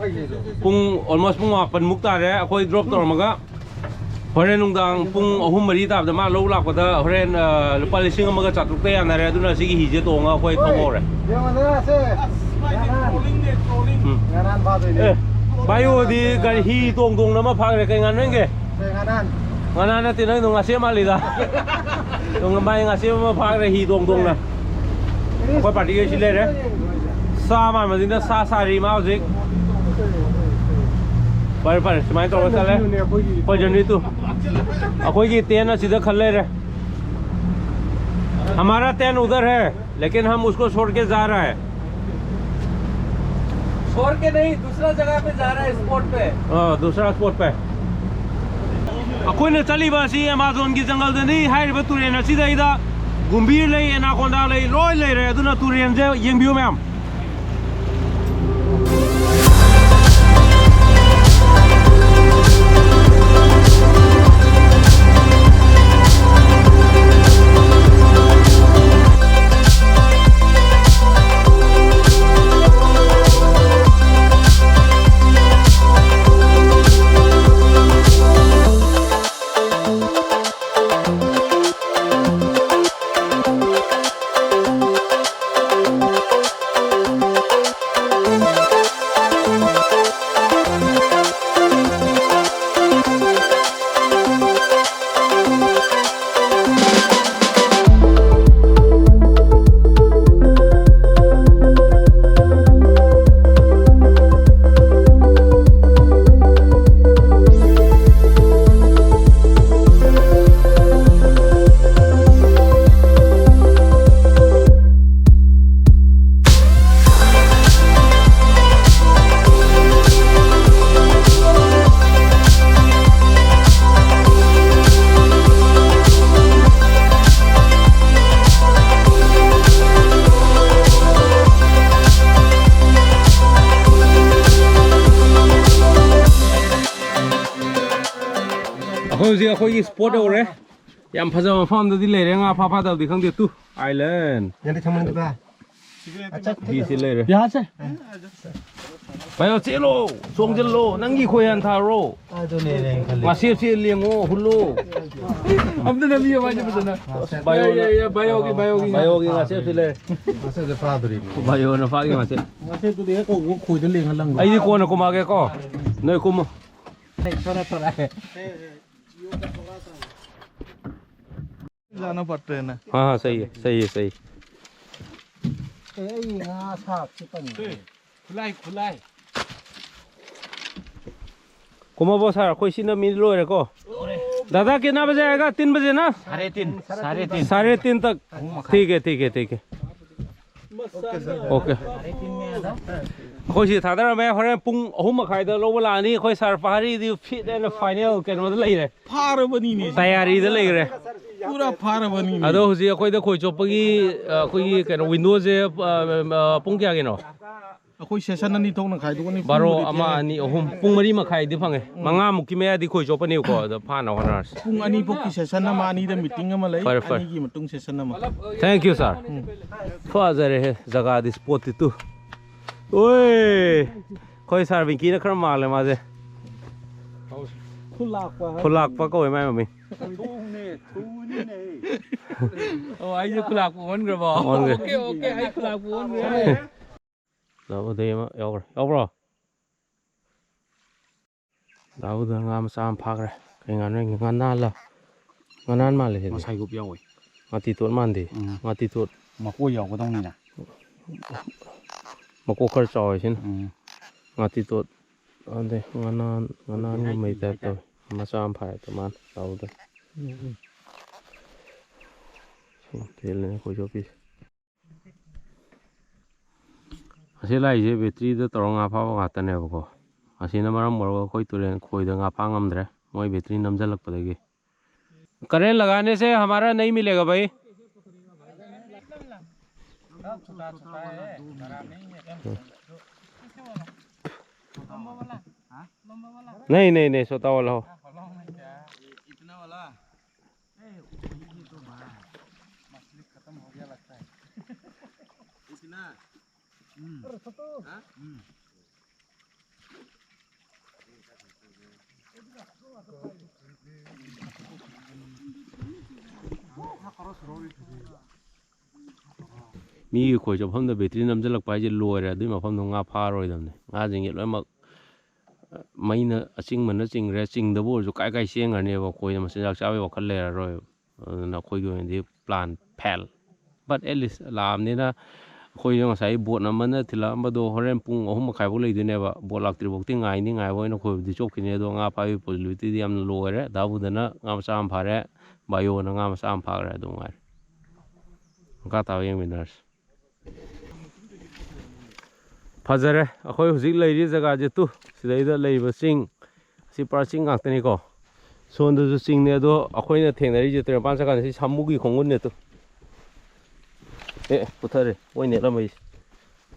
ꯄꯨꯡ, almost ꯄꯨꯡ ꯃꯥꯄꯟꯃꯨꯛ ꯇꯥꯔꯦ ꯑꯩꯈꯣꯏ ꯗ꯭ꯔꯣꯞ ꯇꯧꯔꯝꯃꯒ꯫ ꯍꯣꯔꯦꯟ ꯅꯨꯡꯗꯥꯡ ꯄꯨꯡ ꯑꯍꯨꯝ ꯃꯔꯤ ꯇꯥꯕꯗ ꯃꯥ ꯂꯧ ꯂꯥꯛꯄꯗ ꯍꯣꯔꯦꯟ, ꯑ, ꯂꯨꯄꯥ ꯂꯤꯁꯤꯡ ꯑꯃꯒ ꯆꯥꯇ꯭ꯔꯨꯛꯇ ꯌꯥꯅꯔꯦ꯫ ꯑꯗꯨꯅ ꯁꯤꯒꯤ ꯍꯤꯁꯦ ꯇꯣꯡꯉꯒ ꯑꯩꯈꯣꯏ ꯊꯧꯍꯧꯔꯦ꯫ ꯎꯝ꯫ ꯉꯔꯥꯡ ꯐꯥꯗꯣꯏꯅꯦ꯫ ꯑꯦ, ꯚꯥꯏ ꯍꯣꯏꯗꯤ ꯒꯥꯔꯤ ꯍꯤ ꯇꯣꯡ ꯇꯣꯡꯅ ꯑꯃ ꯐꯥꯈ꯭ꯔꯦ꯫ ꯀꯩ ꯉꯥꯅꯨ ꯌꯦꯡꯒꯦ? ꯉꯔꯥꯡ꯫ ꯉꯥꯅꯥ ꯅꯠꯇꯦ, ꯅꯪꯗꯣ ꯉꯥꯁꯦꯞ ꯃꯥꯜꯂꯤꯗ꯫ ꯇꯣꯡ-, ꯃꯥꯏ ꯉꯥꯁꯦꯞ ꯑꯃ ꯐꯥꯈ꯭ꯔꯦ ꯍꯤ ꯇꯣꯡ ꯇꯣꯡꯅ꯫ ꯑꯩꯈꯣꯏ ꯄꯥꯔꯇꯤꯒꯩ ꯁꯤ ꯂꯩꯔꯦ꯫ ꯁꯥ ꯃꯥꯟꯕꯁꯤꯅ ꯁꯥ ꯁꯥꯔꯤ ꯃꯥ ꯍꯧꯖꯤꯛ꯫ ꯐꯔꯦ, ꯐꯔꯦ, ꯁꯨꯃꯥꯏꯅ ꯇꯧꯔꯒ ꯆꯠꯂꯦ꯫ ꯑꯩꯈꯣꯏ ꯖꯔꯅꯤ ꯇꯨ꯫ ꯑꯩꯈꯣꯏꯒꯤ tent ꯑꯁꯤꯗ ꯈꯜ ꯂꯩꯔꯦ꯫ हमारा tent उधर है, लेकिन हम उसको छोड़ के जा रहा है। छोड़ के नहीं, दूसरा जगह पे जा रहा है, स्पॉट पे। हाँ, दूसरा स्पॉट पे। ꯑꯩꯈꯣꯏꯅ ꯆꯠꯂꯤꯕ ꯑꯁꯤ ꯑꯦꯃꯥꯖꯣꯟꯒꯤ ꯖꯪꯒꯜꯗꯅꯤ꯫ ꯍꯥꯏꯔꯤꯕ ꯇꯨꯔꯦꯟ ꯑꯁꯤꯗꯩꯗ ꯒꯨꯝꯕꯤꯔ ꯂꯩ, ꯑꯦꯅꯥꯀꯣꯟꯗꯥ ꯂꯩ, ꯂꯣꯏ ꯂꯩꯔꯦ꯫ ꯑꯗꯨꯅ ꯇꯨꯔꯦꯟꯁꯦ ꯌꯦꯡꯕꯤꯌꯨ ꯃꯌꯥꯝ꯫ ꯍꯧꯖꯤꯛ ꯑꯩꯈꯣꯏꯒꯤ ꯁ꯭ꯄꯣꯠ ꯌꯧꯔꯦ꯫ ꯌꯥꯝ ꯐꯖꯕ ꯃꯐꯝ ꯑꯃꯗꯗꯤ ꯂꯩꯔꯦ, ꯉꯥ ꯐꯥ ꯐꯥꯗꯕꯗꯤ ꯈꯪꯗꯦ꯫ Two island. ꯌꯥꯗꯤ ꯊꯝꯃꯅꯤ ꯚꯥꯏ꯫ ꯑꯠꯆꯥ, ꯕꯤꯁꯤ ꯂꯩꯔꯦ꯫ यहाँ से। ꯚꯥꯏ, ꯆꯦꯜꯂꯣ, ꯆꯣꯡꯁꯤꯜꯂꯣ, ꯅꯪꯒꯤ ꯈꯣꯏ ꯍꯥꯟ ꯊꯥꯔꯣ꯫ ꯑꯗꯨꯅꯦ ꯑꯩꯅ ꯈꯜꯂꯤ꯫ ꯉꯥꯁꯦꯞꯁꯦ ꯂꯦꯡꯉꯣ, ꯍꯨꯜꯂꯣ꯫ ꯑꯝꯇ ꯅꯝꯕꯤꯌꯣ ꯃꯥꯏꯁꯦ ꯐꯖꯅ꯫ ꯚꯥꯏ ꯍꯣꯏꯅ ꯌꯥ, ꯌꯥ, ꯚꯥꯏ ꯍꯣꯒꯤ, ꯚꯥꯏ ꯍꯣꯒꯤ꯫ ꯚꯥꯏ ꯍꯣꯒꯤ ꯉꯥꯁꯦꯞꯁꯤ ꯂꯩꯔꯦ꯫ ꯉꯁꯤꯁꯦ ꯐꯥꯗꯣꯔꯤꯕꯅꯤ꯫ ꯚꯥꯏ ꯍꯣꯏꯅ ꯐꯥꯒꯤ ꯉꯥꯁꯦꯞ꯫ ꯉꯥꯁꯦꯞꯇꯨꯗꯤ ꯍꯦꯛ ꯀꯧꯕ ꯈꯣꯏꯗ ꯂꯦꯡꯍꯜꯂꯝꯕ꯫ ꯑꯩꯗꯤ ꯀꯣꯟꯅ ꯀꯨꯝꯃꯛꯑꯒꯦꯀꯣ, ꯅꯣꯏ ꯀꯨꯝꯃꯣ꯫ ꯊꯣꯔꯛ ꯊꯣꯔꯛꯑꯦ꯫ जाना पड़ता है ना। हाँ हाँ, सही है, सही है, सही। ꯑꯦ, ꯑꯩ ꯉꯥ ꯁꯥꯛꯁꯤ ꯀꯔꯤꯅꯣ? खुलाई खुलाई। ꯀꯨꯝꯃꯕꯣ ꯁꯥꯔ? ꯑꯩꯈꯣꯏ ꯁꯤꯅ ꯃꯤ ꯂꯣꯏꯔꯦꯀꯣ꯫ दादा, कितना बजे आएगा? तीन बजे ना? साढ़े तीन। साढ़े तीन। साढ़े तीन तक। ठीक है, ठीक है, ठीक है। OK꯫ ꯑꯩꯈꯣꯏ ꯁꯤ ꯊꯥꯗꯔꯝꯃꯦ꯫ ꯍꯣꯔꯦꯟ ꯄꯨꯡ ꯑꯍꯨꯝ ꯃꯈꯥꯏꯗ ꯂꯧꯕ ꯂꯥꯛꯑꯅꯤ꯫ ꯑꯩꯈꯣꯏ ꯁꯥꯔ ꯄꯍꯥꯔꯤꯗꯤ fit and final ꯀꯩꯅꯣꯗ ꯂꯩꯔꯦ꯫ ꯐꯥꯔꯕꯅꯤꯅꯦ꯫ ꯇꯌꯥꯔꯤꯗ ꯂꯩꯈ꯭ꯔꯦ꯫ ꯄꯨꯔꯥ ꯐꯥꯔꯕꯅꯤꯅꯦ꯫ ꯑꯗꯣ ꯍꯧꯖꯤꯛ ꯑꯩꯈꯣꯏꯗ ꯈꯣꯏ ꯆꯣꯞꯄꯒꯤ, ꯑ, ꯑꯩꯈꯣꯏꯒꯤ ꯀꯩꯅꯣ, windowꯁꯦ, ꯑ, ꯑ, ꯄꯨꯡ ꯀꯌꯥꯒꯤꯅꯣ? ꯑꯩꯈꯣꯏ session ꯑꯅꯤ ꯊꯣꯛꯅ ꯈꯥꯏꯗꯣꯛꯀꯅꯤ꯫ ꯕꯥꯔꯣ, ꯄꯨꯡꯕꯨꯗꯤ ꯑꯃ, ꯊꯦꯡꯉꯦ꯫ ꯑꯅꯤ, ꯑꯍꯨꯝ, ꯄꯨꯡ ꯃꯔꯤ ꯃꯈꯥꯏꯗꯤ ꯐꯪꯉꯦ꯫ ꯃꯉꯥꯃꯨꯛꯀꯤ ꯃꯌꯥꯗꯤ ꯈꯣꯏ ꯆꯣꯞꯄꯅꯦꯕꯀꯣ꯫ ꯑꯗꯣ ꯐꯥꯅꯕ ꯍꯣꯠꯅꯔꯁꯤ꯫ ꯄꯨꯡ ꯑꯅꯤ ꯐꯥꯎꯀꯤ session ꯑꯃ, ꯑꯅꯤꯗ meeting ꯑꯃ ꯂꯩ꯫ ꯐꯔꯦ, ꯐꯔꯦ꯫ ꯑꯅꯤꯒꯤ ꯃꯇꯨꯡ session ꯑꯃ꯫ Thank you, sir꯫ ꯐꯖꯔꯦꯍꯦ ꯖꯒꯥꯗꯤ, spotꯇꯤ ꯇꯨ꯫ ꯑꯣꯏ! ꯑꯩꯈꯣꯏ ꯁꯥꯔ ꯕꯤꯡꯀꯤꯅ ꯈꯔ ꯃꯥꯜꯂꯦ ꯃꯥꯁꯦ꯫ ꯈꯨꯂꯥꯛꯄ ꯍꯥꯏ꯫ ꯈꯨꯂꯥꯛꯄ ꯀꯧꯋꯦ ꯃꯥꯏ ꯃꯃꯤꯡ꯫ ꯑꯣ, ꯑꯩꯁꯦ ꯈꯨꯂꯥꯛꯄ ꯑꯣꯟꯈ꯭ꯔꯕꯣ? ꯑꯣꯟꯈ꯭ꯔꯦ꯫ OK, OK, ꯑꯩ ꯈꯨꯂꯥꯛꯄ ꯑꯣꯟꯈ꯭ꯔꯦ꯫ ꯂꯧ ꯎꯗꯩ ꯑꯃ ꯌꯥꯎꯈ꯭ꯔꯦ꯫ ꯌꯥꯎꯕ꯭ꯔꯣ? ꯂꯧꯗ ꯉꯥ ꯃꯆꯥ ꯑꯃ ꯐꯥꯈ꯭ꯔꯦ꯫ ꯀꯩ ꯉꯥꯅꯣ? ꯉꯥꯅꯥꯜꯂ? ꯉꯥꯅꯥꯟ ꯃꯥꯜꯂꯦ ꯁꯤꯗꯤ꯫ ꯃꯁꯥꯏꯒꯨꯞ ꯌꯥꯎꯋꯦ꯫ ꯉꯥꯇꯤꯇꯣꯠ ꯃꯥꯟꯗꯦ꯫ ꯎꯝ꯫ ꯉꯥꯇꯤꯇꯣꯠ꯫ ꯃꯀꯣꯏ ꯌꯥꯎꯒꯗꯧꯅꯤꯅ꯫ ꯃꯀꯣꯛ ꯈꯔ ꯆꯥꯎꯋꯦ ꯁꯤꯅ꯫ ꯎꯝ꯫ ꯉꯥꯇꯤꯇꯣꯠ꯫ ꯑꯗꯩ ꯉꯥꯅꯥꯟ, ꯉꯥꯅꯥꯟꯒꯨꯝꯕꯩ type ꯇꯧꯋꯦ꯫ ꯃꯆꯥ ꯑꯃ ꯐꯥꯔꯦ ꯇꯣꯉꯥꯟ ꯂꯧꯗ꯫ ꯁꯤ ꯇꯦꯜꯂꯦꯅꯦ ꯑꯩꯈꯣꯏ ꯆꯣꯞꯄꯤꯁꯦ꯫ ꯑꯁꯤ ꯂꯥꯛꯏꯁꯦ batteryꯗ ꯇꯧꯔ ꯉꯥ ꯐꯥꯕ ꯉꯥꯛꯇꯅꯦꯕꯀꯣ꯫ ꯑꯁꯤꯅ ꯃꯔꯝ ꯑꯣꯏꯔꯒ ꯑꯩꯈꯣꯏ ꯇꯨꯔꯦꯟ ꯈꯣꯏꯗ ꯉꯥ ꯐꯥ ꯉꯝꯗ꯭ꯔꯦ, ꯃꯣꯏ battery ꯅꯝꯁꯤꯜꯂꯛꯄꯗꯒꯤ꯫ करंट लगाने से हमारा नहीं मिलेगा भाई। नहीं, नहीं, नहीं, छोटा वाला हो। ꯃꯤꯒꯤ ꯈꯣꯏ ꯆꯣꯞꯐꯝꯗ ꯕꯦꯇ꯭ꯔꯤ ꯅꯝꯁꯤꯜꯂꯛꯄ ꯍꯥꯏꯁꯦ ꯂꯣꯏꯔꯦ꯫ ꯑꯗꯨꯏ ꯃꯐꯝꯗꯣ ꯉꯥ ꯐꯥꯔꯣꯏꯗꯕꯅꯦ꯫ ꯉꯥꯁꯤꯡꯁꯦ ꯂꯣꯏꯅꯃꯛ ꯃꯩꯅ ꯑꯆꯤꯡꯕꯅ ꯆꯤꯡꯈ꯭ꯔꯦ, ꯆꯤꯡꯗꯕ ꯑꯣꯏꯔꯁꯨ ꯀꯥꯏ ꯀꯥꯏ ꯆꯦꯟꯈ꯭ꯔꯅꯦꯕ꯫ ꯈꯣꯏꯅ ꯃꯆꯤꯟꯖꯥꯛ ꯆꯥꯕꯒꯤ ꯋꯥꯈꯜ ꯂꯩꯔꯔꯣꯏꯕ꯫ ꯑꯗꯨꯅ ꯑꯩꯈꯣꯏꯒꯤ ꯑꯣꯏꯅꯗꯤ plan fail꯫ But at least ꯂꯥꯛꯑꯕꯅꯤꯅ ꯑꯩꯈꯣꯏꯁꯨ ꯉꯁꯥꯏ ꯕꯣꯠ ꯑꯃꯅ ꯊꯤꯜꯂꯛꯑꯝꯕꯗꯣ ꯍꯣꯔꯦꯟ ꯄꯨꯡ ꯑꯍꯨꯝ ꯃꯈꯥꯏꯐꯥꯎ ꯂꯩꯗꯣꯏꯅꯦꯕ꯫ ꯕꯣꯠ ꯂꯥꯛꯇ꯭ꯔꯤꯐꯥꯎꯗꯤ ꯉꯥꯏꯅꯤ ꯉꯥꯏꯕ ꯑꯣꯏꯅ ꯈꯣꯏꯕꯨꯗꯤ ꯆꯣꯞꯈꯤꯅꯤ꯫ ꯑꯗꯣ ꯉꯥ ꯐꯥꯕꯒꯤ possibilityꯗꯤ ꯌꯥꯝꯅ low ꯑꯣꯏꯔꯦ꯫ ꯗꯥꯕꯨꯗꯅ ꯉꯥ ꯃꯆꯥ ꯑꯃ ꯐꯥꯔꯦ, ꯕꯥꯏꯌꯣꯅ ꯉꯥ ꯃꯆꯥ ꯑꯃ ꯐꯥꯈ꯭ꯔꯦ꯫ ꯑꯗꯨ ꯉꯥꯏꯔꯦ꯫ ꯃꯈꯥ ꯇꯥꯕ ꯌꯦꯡꯃꯤꯟꯅꯔꯁꯤ꯫ ꯐꯖꯔꯦ꯫ ꯑꯩꯈꯣꯏ ꯍꯧꯖꯤꯛ ꯂꯩꯔꯤ ꯖꯒꯥꯁꯦ ꯇꯨ, ꯁꯤꯗꯩꯗ ꯂꯩꯔꯤꯕ ꯆꯤꯡ, ꯁꯤ ꯄꯨꯔꯥ ꯆꯤꯡ ꯉꯥꯛꯇꯅꯤꯀꯣ꯫ ꯁꯣꯝꯗꯁꯨ ꯆꯤꯡꯅꯦ꯫ ꯑꯗꯣ ꯑꯩꯈꯣꯏꯅ ꯊꯦꯡꯅꯔꯤꯁꯦ ꯇꯨꯔꯦꯜ ꯃꯄꯥꯟ ꯆꯠꯀꯥꯟꯗ ꯁꯤ ꯁꯥꯃꯨꯒꯤ ꯈꯣꯡꯒꯨꯟꯅꯦ ꯇꯨ꯫ ꯑꯦ, ꯄꯨꯊꯔꯦ꯫ ꯃꯣꯏ ꯅꯦꯠꯂꯝꯕꯩꯁꯦ꯫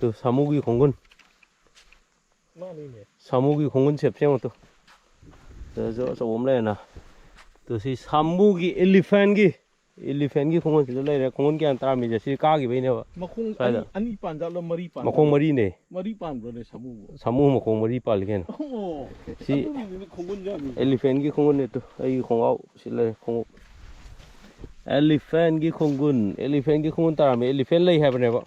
ꯇꯨ, ꯁꯥꯃꯨꯒꯤ ꯈꯣꯡꯒꯨꯟ꯫ ꯃꯥꯅꯤꯅꯦ꯫ ꯁꯥꯃꯨꯒꯤ ꯈꯣꯡꯒꯨꯟ shape ꯁꯦꯝꯃꯣ ꯇꯨ꯫ ꯁꯤꯗꯁꯨ ꯑꯆꯧꯕ ꯑꯃ ꯂꯩꯔꯦꯅ꯫ ꯇꯨ, ꯁꯤ ꯁꯥꯃꯨꯒꯤ, elephantꯒꯤ, elephantꯒꯤ ꯈꯣꯡꯒꯨꯟꯁꯤꯗ ꯂꯩꯔꯦ꯫ ꯈꯣꯡꯒꯨꯟ ꯀꯌꯥ ꯇꯥꯔꯝꯃꯤꯁꯦ? ꯁꯤ ꯀꯥꯈꯤꯕꯩꯅꯦꯕ꯫ ꯃꯈꯣꯡ ꯁ꯭ꯋꯥꯏꯗ꯫ ꯑꯅꯤ, ꯑꯅꯤ ꯄꯥꯟꯖꯥꯠꯂꯣ, ꯃꯔꯤ ꯄꯥꯟꯖꯥꯠꯂꯣ? ꯃꯈꯣꯡ ꯃꯔꯤꯅꯦ꯫ ꯃꯔꯤ ꯄꯥꯟꯕ꯭ꯔꯣꯅꯦ ꯁꯥꯃꯨꯕꯨ? ꯁꯥꯃꯨ ꯃꯈꯣꯡ ꯃꯔꯤ ꯄꯥꯜꯂꯤ ꯀꯩꯅꯣ꯫ ꯑꯣ, ꯁꯤ ꯑꯗꯨꯒꯤꯅꯤꯅꯦ ꯈꯣꯡꯒꯨꯟ ꯌꯥꯝꯃꯤ꯫ Elephantꯒꯤ ꯈꯣꯡꯒꯨꯟꯅꯦ ꯇꯨ꯫ ꯑꯩꯒꯤ ꯈꯣꯡꯒ꯭ꯔꯥꯎ ꯁꯤ ꯂꯩꯔꯦ, ꯈꯣꯡꯎꯞ꯫ Elephantꯒꯤ ꯈꯣꯡꯒꯨꯟ, elephantꯒꯤ ꯈꯣꯡꯒꯨꯟ ꯇꯥꯔꯝꯃꯦ꯫ Elephant ꯂꯩ ꯍꯥꯏꯕꯅꯦꯕ꯫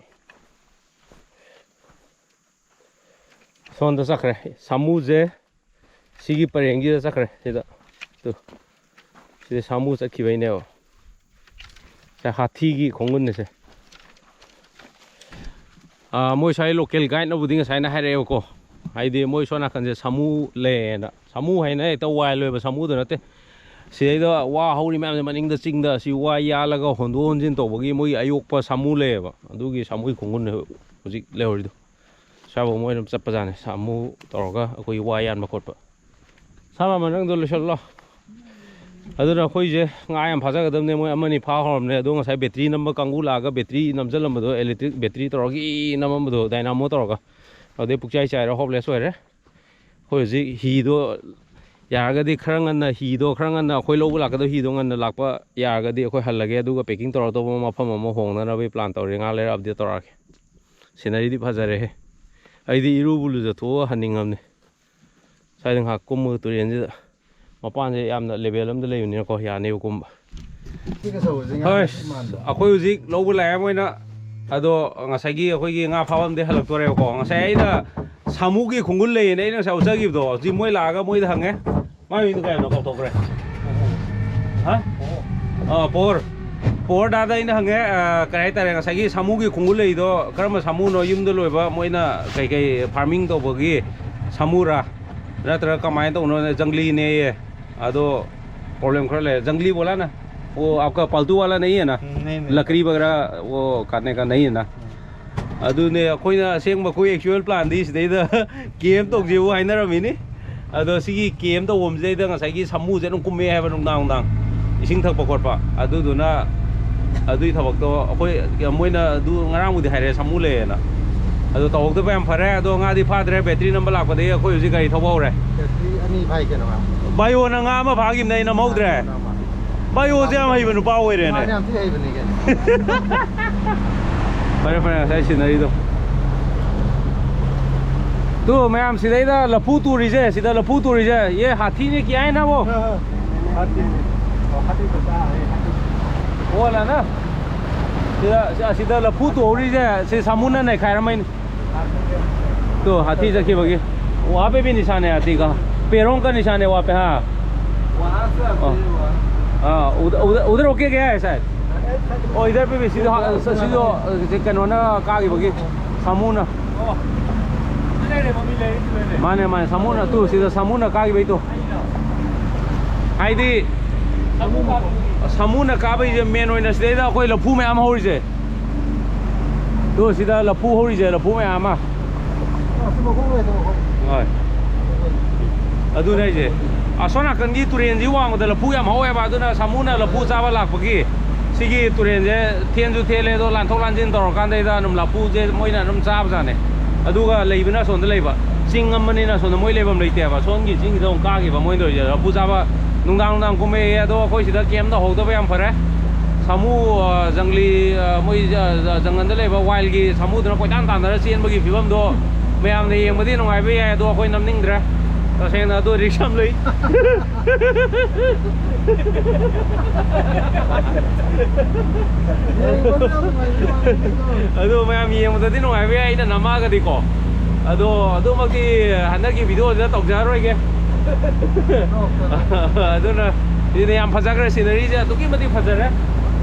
ꯁꯣꯝꯗ ꯆꯠꯈ꯭ꯔꯦ꯫ ꯁꯥꯃꯨꯁꯦ ꯁꯤꯒꯤ ꯄꯔꯦꯡꯁꯤꯗ ꯆꯠꯈ꯭ꯔꯦ꯫ ꯁꯤꯗ ꯇꯨ, ꯁꯤꯗ ꯁꯥꯃꯨ ꯆꯠꯈꯤꯕꯩꯅꯦꯕ꯫ ꯁꯦ ꯍꯥꯊꯤꯒꯤ ꯈꯣꯡꯒꯨꯟꯅꯦ ꯁꯦ꯫ ꯑꯥ, ꯃꯣꯏ ꯁ꯭ꯋꯥꯏ local guideꯅꯕꯨꯗꯤ ꯉꯁꯥꯏꯅ ꯍꯥꯏꯔꯛꯑꯦꯕꯀꯣ, ꯍꯥꯏꯗꯤ ꯃꯣꯏ ꯁꯣꯝ ꯅꯥꯀꯟꯁꯦ ꯁꯥꯃꯨ ꯂꯩꯌꯦꯅ꯫ ꯁꯥꯃꯨ ꯍꯥꯏꯅ ꯍꯦꯛꯇ wild ꯑꯣꯏꯕ ꯁꯥꯃꯨꯗꯣ ꯅꯠꯇꯦ꯫ ꯁꯤꯗꯩꯗ ꯋꯥ ꯍꯧꯔꯤ ꯃꯌꯥꯝꯁꯦ ꯃꯅꯤꯡꯗ ꯆꯤꯡꯗ ꯁꯤ ꯋꯥ ꯌꯥꯜꯂꯒ ꯍꯣꯟꯗꯣꯛ ꯍꯣꯟꯖꯤꯟ ꯇꯧꯕꯒꯤ ꯃꯣꯏꯒꯤ ꯑꯌꯣꯛꯄ ꯁꯥꯃꯨ ꯂꯩꯌꯦꯕ꯫ ꯑꯗꯨꯒꯤ ꯁꯥꯃꯨꯒꯤ ꯈꯣꯡꯒꯨꯟꯅꯦ ꯍꯧꯖꯤꯛ ꯂꯩꯍꯧꯔꯤꯗꯣ꯫ ꯁ꯭ꯋꯥꯏꯐꯥꯎ ꯃꯣꯏ ꯑꯗꯨꯝ ꯆꯠꯄꯖꯥꯠꯅꯤ, ꯁꯥꯃꯨ ꯇꯧꯔꯒ ꯑꯩꯈꯣꯏꯒꯤ ꯋꯥ ꯌꯥꯟꯕ ꯈꯣꯠꯄ꯫ ꯁꯥ ꯃꯃꯟ ꯅꯪꯗꯣ ꯂꯣꯏꯁꯜꯂꯣ꯫ ꯑꯗꯨꯅ ꯑꯩꯈꯣꯏꯁꯦ ꯉꯥ ꯌꯥꯝ ꯐꯥꯖꯒꯗꯕꯅꯦ꯫ ꯃꯣꯏ ꯑꯃꯅꯤ ꯐꯥ ꯍꯧꯔꯝꯅꯦ꯫ ꯑꯗꯣ ꯉꯁꯥꯏ ꯕꯦꯇ꯭ꯔꯤ ꯅꯝꯕ ꯀꯥꯡꯕꯨ ꯂꯥꯛꯑꯒ ꯕꯦꯇ꯭ꯔꯤ ꯅꯝꯁꯤꯜꯂꯝꯕꯗꯣ, electric battery ꯇꯧꯔꯒ ꯏ ꯅꯝꯃꯝꯕꯗꯣ, dynamo ꯇꯧꯔꯒ, ꯑꯗꯨꯗꯩ ꯄꯨꯛꯆꯥꯏ ꯆꯥꯏꯔꯦ, hopeless ꯑꯣꯏꯔꯦ꯫ ꯑꯩꯈꯣꯏ ꯍꯧꯖꯤꯛ ꯍꯤꯗꯣ ꯌꯥꯔꯒꯗꯤ ꯈꯔ ꯉꯟꯅ, ꯍꯤꯗꯣ ꯈꯔ ꯉꯟꯅ, ꯑꯩꯈꯣꯏ ꯂꯧꯕ ꯂꯥꯛꯀꯗꯕ ꯍꯤꯗꯣ ꯉꯟꯅ ꯂꯥꯛꯄ ꯌꯥꯔꯒꯗꯤ ꯑꯩꯈꯣꯏ ꯍꯜꯂꯒꯦ, ꯑꯗꯨꯒ packing ꯇꯧꯔ ꯑꯇꯣꯞꯄ ꯃꯐꯝ ꯑꯃ ꯍꯣꯡꯅꯅꯕꯒꯤ plan ꯇꯧꯔꯤ꯫ ꯉꯥꯏꯍꯥꯛ ꯂꯩꯔ update ꯇꯧꯔꯛꯑꯒꯦ꯫ Sceneryꯗꯤ ꯐꯖꯔꯦꯍꯦ꯫ ꯑꯩꯗꯤ ꯏꯔꯨꯕꯨ ꯂꯨꯖꯊꯣꯛꯑꯒ ꯍꯟꯅꯤꯡꯉꯝꯅꯤ꯫ ꯁ꯭ꯋꯥꯏꯗ ꯉꯥꯏꯍꯥꯛ ꯀꯨꯝꯃꯒ ꯇꯨꯔꯦꯟꯁꯤꯗ, ꯃꯄꯥꯟꯁꯦ ꯌꯥꯝꯅ ꯂꯦꯕꯦꯜ ꯑꯃꯗ ꯂꯩꯕꯅꯤꯅꯀꯣ, ꯌꯥꯅꯦꯕ ꯀꯨꯝꯕ꯫ ꯏꯁꯤꯡ ꯑꯆꯧꯕꯁꯦ ꯉꯥ ꯍꯣꯏ, ꯃꯥꯟꯕ꯫ ꯑꯩꯈꯣꯏ ꯍꯧꯖꯤꯛ ꯂꯧꯕ ꯂꯥꯛꯑꯦ ꯃꯣꯏꯅ꯫ ꯑꯗꯣ ꯉꯁꯥꯏꯒꯤ ꯑꯩꯈꯣꯏꯒꯤ ꯉꯥ ꯐꯥꯐꯝꯗꯤ ꯍꯜꯂꯛꯇꯣꯔꯦꯕꯀꯣ꯫ ꯉꯁꯥꯏ ꯑꯩꯅ ꯁꯥꯃꯨꯒꯤ ꯈꯣꯡꯒꯨꯜ ꯂꯩꯌꯦꯅ ꯑꯩꯅ ꯉꯁꯥꯏ ꯎꯠꯆꯈꯤꯕꯗꯣ, ꯍꯧꯖꯤꯛ ꯃꯣꯏ ꯂꯥꯛꯑꯒ ꯃꯣꯏꯗ ꯍꯪꯉꯦ꯫ ꯃꯥꯏ ꯃꯤꯡꯗꯣ ꯀꯩ ꯍꯥꯏꯕꯅꯣ? ꯀꯥꯎꯊꯣꯛꯈ꯭ꯔꯦ꯫ ꯍꯥ? ꯑꯥ, ꯄꯣꯔ꯫ ꯄꯣꯔ ꯗꯥꯗ ꯑꯩꯅ ꯍꯪꯉꯦ, ꯑꯥ, ꯀꯩ ꯍꯥꯏꯇꯥꯔꯦ, ꯉꯁꯥꯏꯒꯤ ꯁꯥꯃꯨꯒꯤ ꯈꯣꯡꯒꯨꯜ ꯂꯩꯗꯣ ꯀꯔꯝꯕ ꯁꯥꯃꯨꯅꯣ, ꯌꯨꯝꯗ ꯂꯣꯏꯕ, ꯃꯣꯏꯅ ꯀꯩꯀꯩ farming ꯇꯧꯕꯒꯤ ꯁꯥꯃꯨꯔꯥ, ꯅꯠꯇ꯭ꯔꯒ ꯀꯃꯥꯏꯅ ꯇꯧꯕꯅꯣ? ꯖꯪꯒꯂꯤꯅꯦꯌꯦ꯫ ꯑꯗꯣ problem ꯈꯔ ꯂꯩꯔꯦ꯫ जंगली बोला ना, वो आपका पालतू वाला नहीं है ना? हम्म, नहीं, नहीं। लकड़ी वगैरह वो काटने का नहीं है ना? ꯑꯗꯨꯅꯦ ꯑꯩꯈꯣꯏꯅ ꯑꯁꯦꯡꯕ ꯑꯩꯈꯣꯏ actual planꯗꯤ ꯁꯤꯗꯩꯗ camp ꯇꯧꯁꯦꯕꯨ ꯍꯥꯏꯅꯔꯝꯃꯤꯅꯤ꯫ ꯑꯗꯣ ꯁꯤꯒꯤ camp ꯇꯧꯐꯝꯁꯤꯗꯩꯗ ꯉꯁꯥꯏꯒꯤ ꯁꯥꯃꯨꯁꯦ ꯑꯗꯨꯝ ꯀꯨꯝꯃꯛꯑꯦ ꯍꯥꯏꯕ, ꯅꯨꯡꯗꯥꯡ ꯅꯨꯡꯗꯥꯡ ꯏꯁꯤꯡ ꯊꯛꯄ ꯈꯣꯠꯄ꯫ ꯑꯗꯨꯗꯨꯅ ꯑꯗꯨꯒꯤ ꯊꯕꯛꯇꯣ ꯑꯩꯈꯣꯏ, ꯃꯣꯏꯅ ꯑꯗꯨ ꯉꯔꯥꯡꯕꯨꯗꯤ ꯍꯥꯏꯔꯛꯑꯦ ꯁꯥꯃꯨ ꯂꯩꯌꯦꯅ꯫ ꯑꯗꯣ ꯇꯧꯍꯧꯗꯕ ꯌꯥꯝ ꯐꯔꯦ꯫ ꯑꯗꯣ ꯉꯥꯗꯤ ꯐꯥꯗ꯭ꯔꯦ, battery ꯅꯝꯕ ꯂꯥꯛꯄꯗꯒꯤ ꯑꯩꯈꯣꯏ ꯍꯧꯖꯤꯛ ꯒꯥꯔꯤ ꯊꯧꯕ ꯍꯧꯔꯦ꯫ Battery ꯑꯅꯤ ꯐꯥꯏ ꯀꯩꯅꯣ ꯉꯥ꯫ ꯕꯥꯏꯑꯣꯅ ꯉꯥ ꯑꯃ ꯐꯥꯈꯤꯕꯅꯦ, ꯑꯩ ꯅꯝꯍꯧꯗ꯭ꯔꯦ꯫ ꯕꯥꯏꯑꯣꯁꯦ ꯌꯥꯝ ꯍꯩꯕ ꯅꯨꯄꯥ ꯑꯣꯏꯔꯦꯅꯦ꯫ ꯃꯥꯅ ꯌꯥꯝ ꯊꯤ ꯍꯩꯕꯅꯤ ꯀꯩꯅꯣ꯫ ꯐꯔꯦ, ꯐꯔꯦ, ꯉꯁꯥꯏ ꯁꯤꯟꯅꯔꯤꯗꯣ꯫ ꯇꯨ, ꯃꯌꯥꯝ ꯁꯤꯗꯩꯗ ꯂꯐꯨ ꯇꯨꯔꯤꯁꯦ, ꯁꯤꯗ ꯂꯐꯨ ꯇꯨꯔꯤꯁꯦ, ये हाथी ने किया है ना वो? हाँ, हाँ। हाथी ने। हाथी को कहा है, हाथी। वो वाला ना? ꯁꯤꯗ, ꯑꯁꯤꯗ ꯂꯐꯨ ꯇꯨꯍꯧꯔꯤꯁꯦ, ꯁꯤ ꯁꯥꯃꯨꯅ ꯅꯩꯈꯥꯏꯔꯝꯃꯩꯅꯤ꯫ तो हाथी चखिबगी। वहाँ पे भी निशान है हाथी का। पैरों का निशान है वहाँ पे, हाँ। वहाँ से आते हैं, वहाँ। हाँ, उधर, उधर, उधर होके गया है शायद। ꯑꯣ, इधर पे भी ꯁꯤꯗ, ꯁꯤꯗ, ꯁꯤ ꯀꯩꯅꯣꯅ ꯀꯥꯈꯤꯕꯒꯤ ꯁꯥꯃꯨꯅ꯫ ꯑꯣ꯫ ꯂꯩꯔꯦ, ꯃꯃꯤ ꯂꯩꯔꯦ, ꯁꯤ ꯂꯩꯔꯦ꯫ ꯃꯥꯅꯦ, ꯃꯥꯅꯦ, ꯁꯥꯃꯨꯅ, ꯇꯨ, ꯁꯤꯗ ꯁꯥꯃꯨꯅ ꯀꯥꯈꯤꯕꯩꯗꯣ꯫ ꯍꯥꯏꯗꯤ ꯁꯥꯃꯨ ꯀꯥꯕꯒꯤ꯫ ꯁꯥꯃꯨꯅ ꯀꯥꯕꯩꯁꯦ main ꯑꯣꯏꯅ ꯁꯤꯗꯩꯗ ꯑꯩꯈꯣꯏ ꯂꯐꯨ ꯃꯌꯥꯝ ꯍꯧꯔꯤꯁꯦ꯫ ꯇꯨ, ꯁꯤꯗ ꯂꯐꯨ ꯍꯧꯔꯤꯁꯦ, ꯂꯐꯨ ꯃꯌꯥꯝ ꯑꯃ꯫ ꯑꯁꯤ ꯃꯈꯣꯡ ꯂꯩꯗꯣ, ꯃꯈꯣꯡ꯫ ꯍꯣꯏ꯫ ꯑꯗꯨꯅꯦ ꯍꯥꯏꯁꯦ꯫ ꯑꯁꯣꯝ ꯅꯥꯀꯟꯒꯤ ꯇꯨꯔꯦꯟꯁꯤ ꯋꯥꯡꯃꯗ ꯂꯐꯨ ꯌꯥꯝ ꯍꯧꯋꯦꯕ, ꯑꯗꯨꯅ ꯁꯥꯃꯨꯅ ꯂꯐꯨ ꯆꯥꯕ ꯂꯥꯛꯄꯒꯤ ꯁꯤꯒꯤ ꯇꯨꯔꯦꯟꯁꯦ ꯊꯦꯟꯁꯨ ꯊꯦꯜꯂꯦ, ꯑꯗꯣ ꯂꯥꯟꯊꯣꯛ ꯂꯥꯟꯁꯤꯟ ꯇꯧꯔꯀꯥꯟꯗꯩꯗ ꯑꯗꯨꯝ ꯂꯐꯨꯁꯦ ꯃꯣꯏꯅ ꯑꯗꯨꯝ ꯆꯥꯕꯖꯥꯠꯅꯦ꯫ ꯑꯗꯨꯒ ꯂꯩꯕꯅ ꯑꯁꯣꯝꯗ ꯂꯩꯕ, ꯆꯤꯡ ꯑꯃꯅꯤꯅ ꯑꯁꯣꯝꯗ ꯃꯣꯏ ꯂꯩꯐꯝ ꯂꯩꯇꯦꯕ, ꯁꯣꯝꯒꯤ ꯆꯤꯡꯁꯤꯗ ꯑꯃꯨꯛ ꯀꯥꯈꯤꯕ ꯃꯣꯏꯅ ꯇꯧꯔꯤꯁꯦ꯫ ꯂꯐꯨ ꯆꯥꯕ ꯅꯨꯡꯗꯥꯡ ꯅꯨꯡꯗꯥꯡ ꯀꯨꯝꯃꯛꯑꯦ, ꯑꯗꯣ ꯑꯩꯈꯣꯏ ꯁꯤꯗ camp ꯇꯧꯍꯧꯗꯕ ꯌꯥꯝ ꯐꯔꯦ꯫ ꯁꯥꯃꯨ, ꯑ, ꯖꯪꯂꯤ, ꯑ, ꯃꯣꯏ, ꯑ, ꯑ, ꯖꯪꯒꯜꯗ ꯂꯩꯕ wildꯒꯤ ꯁꯥꯃꯨꯗꯨꯅ ꯀꯣꯏꯇꯥꯟ ꯇꯥꯟꯅꯔ ꯆꯦꯟꯕꯒꯤ ꯐꯤꯕꯝꯗꯣ ꯃꯌꯥꯝꯅ ꯌꯦꯡꯕꯗꯤ ꯅꯨꯡꯉꯥꯏꯕ ꯌꯥꯏ, ꯑꯗꯣ ꯑꯩꯈꯣꯏ ꯅꯝꯅꯤꯡꯗ꯭ꯔꯦ꯫ ꯇꯁꯦꯡꯅ ꯑꯗꯨ ꯔꯤꯛꯁ ꯌꯥꯝ ꯂꯩ꯫ ꯑꯗꯨ ꯃꯌꯥꯝ ꯌꯦꯡꯕꯗꯗꯤ ꯅꯨꯡꯉꯥꯏꯕ ꯌꯥꯏ, ꯑꯩꯅ ꯅꯝꯃꯛꯑꯒꯗꯤꯀꯣ꯫ ꯑꯗꯣ ꯑꯗꯨꯃꯛꯇꯤ ꯍꯟꯗꯛꯀꯤ ꯚꯤꯗꯤꯑꯣꯁꯤꯗ ꯇꯧꯖꯔꯔꯣꯏꯒꯦ꯫ ꯑꯗꯨꯅ ꯁꯤꯗ ꯌꯥꯝ ꯐꯖꯈ꯭ꯔꯦ, ꯁꯤꯅꯔꯤꯁꯦ ꯑꯗꯨꯛꯀꯤ ꯃꯇꯤꯛ ꯐꯖꯔꯦ꯫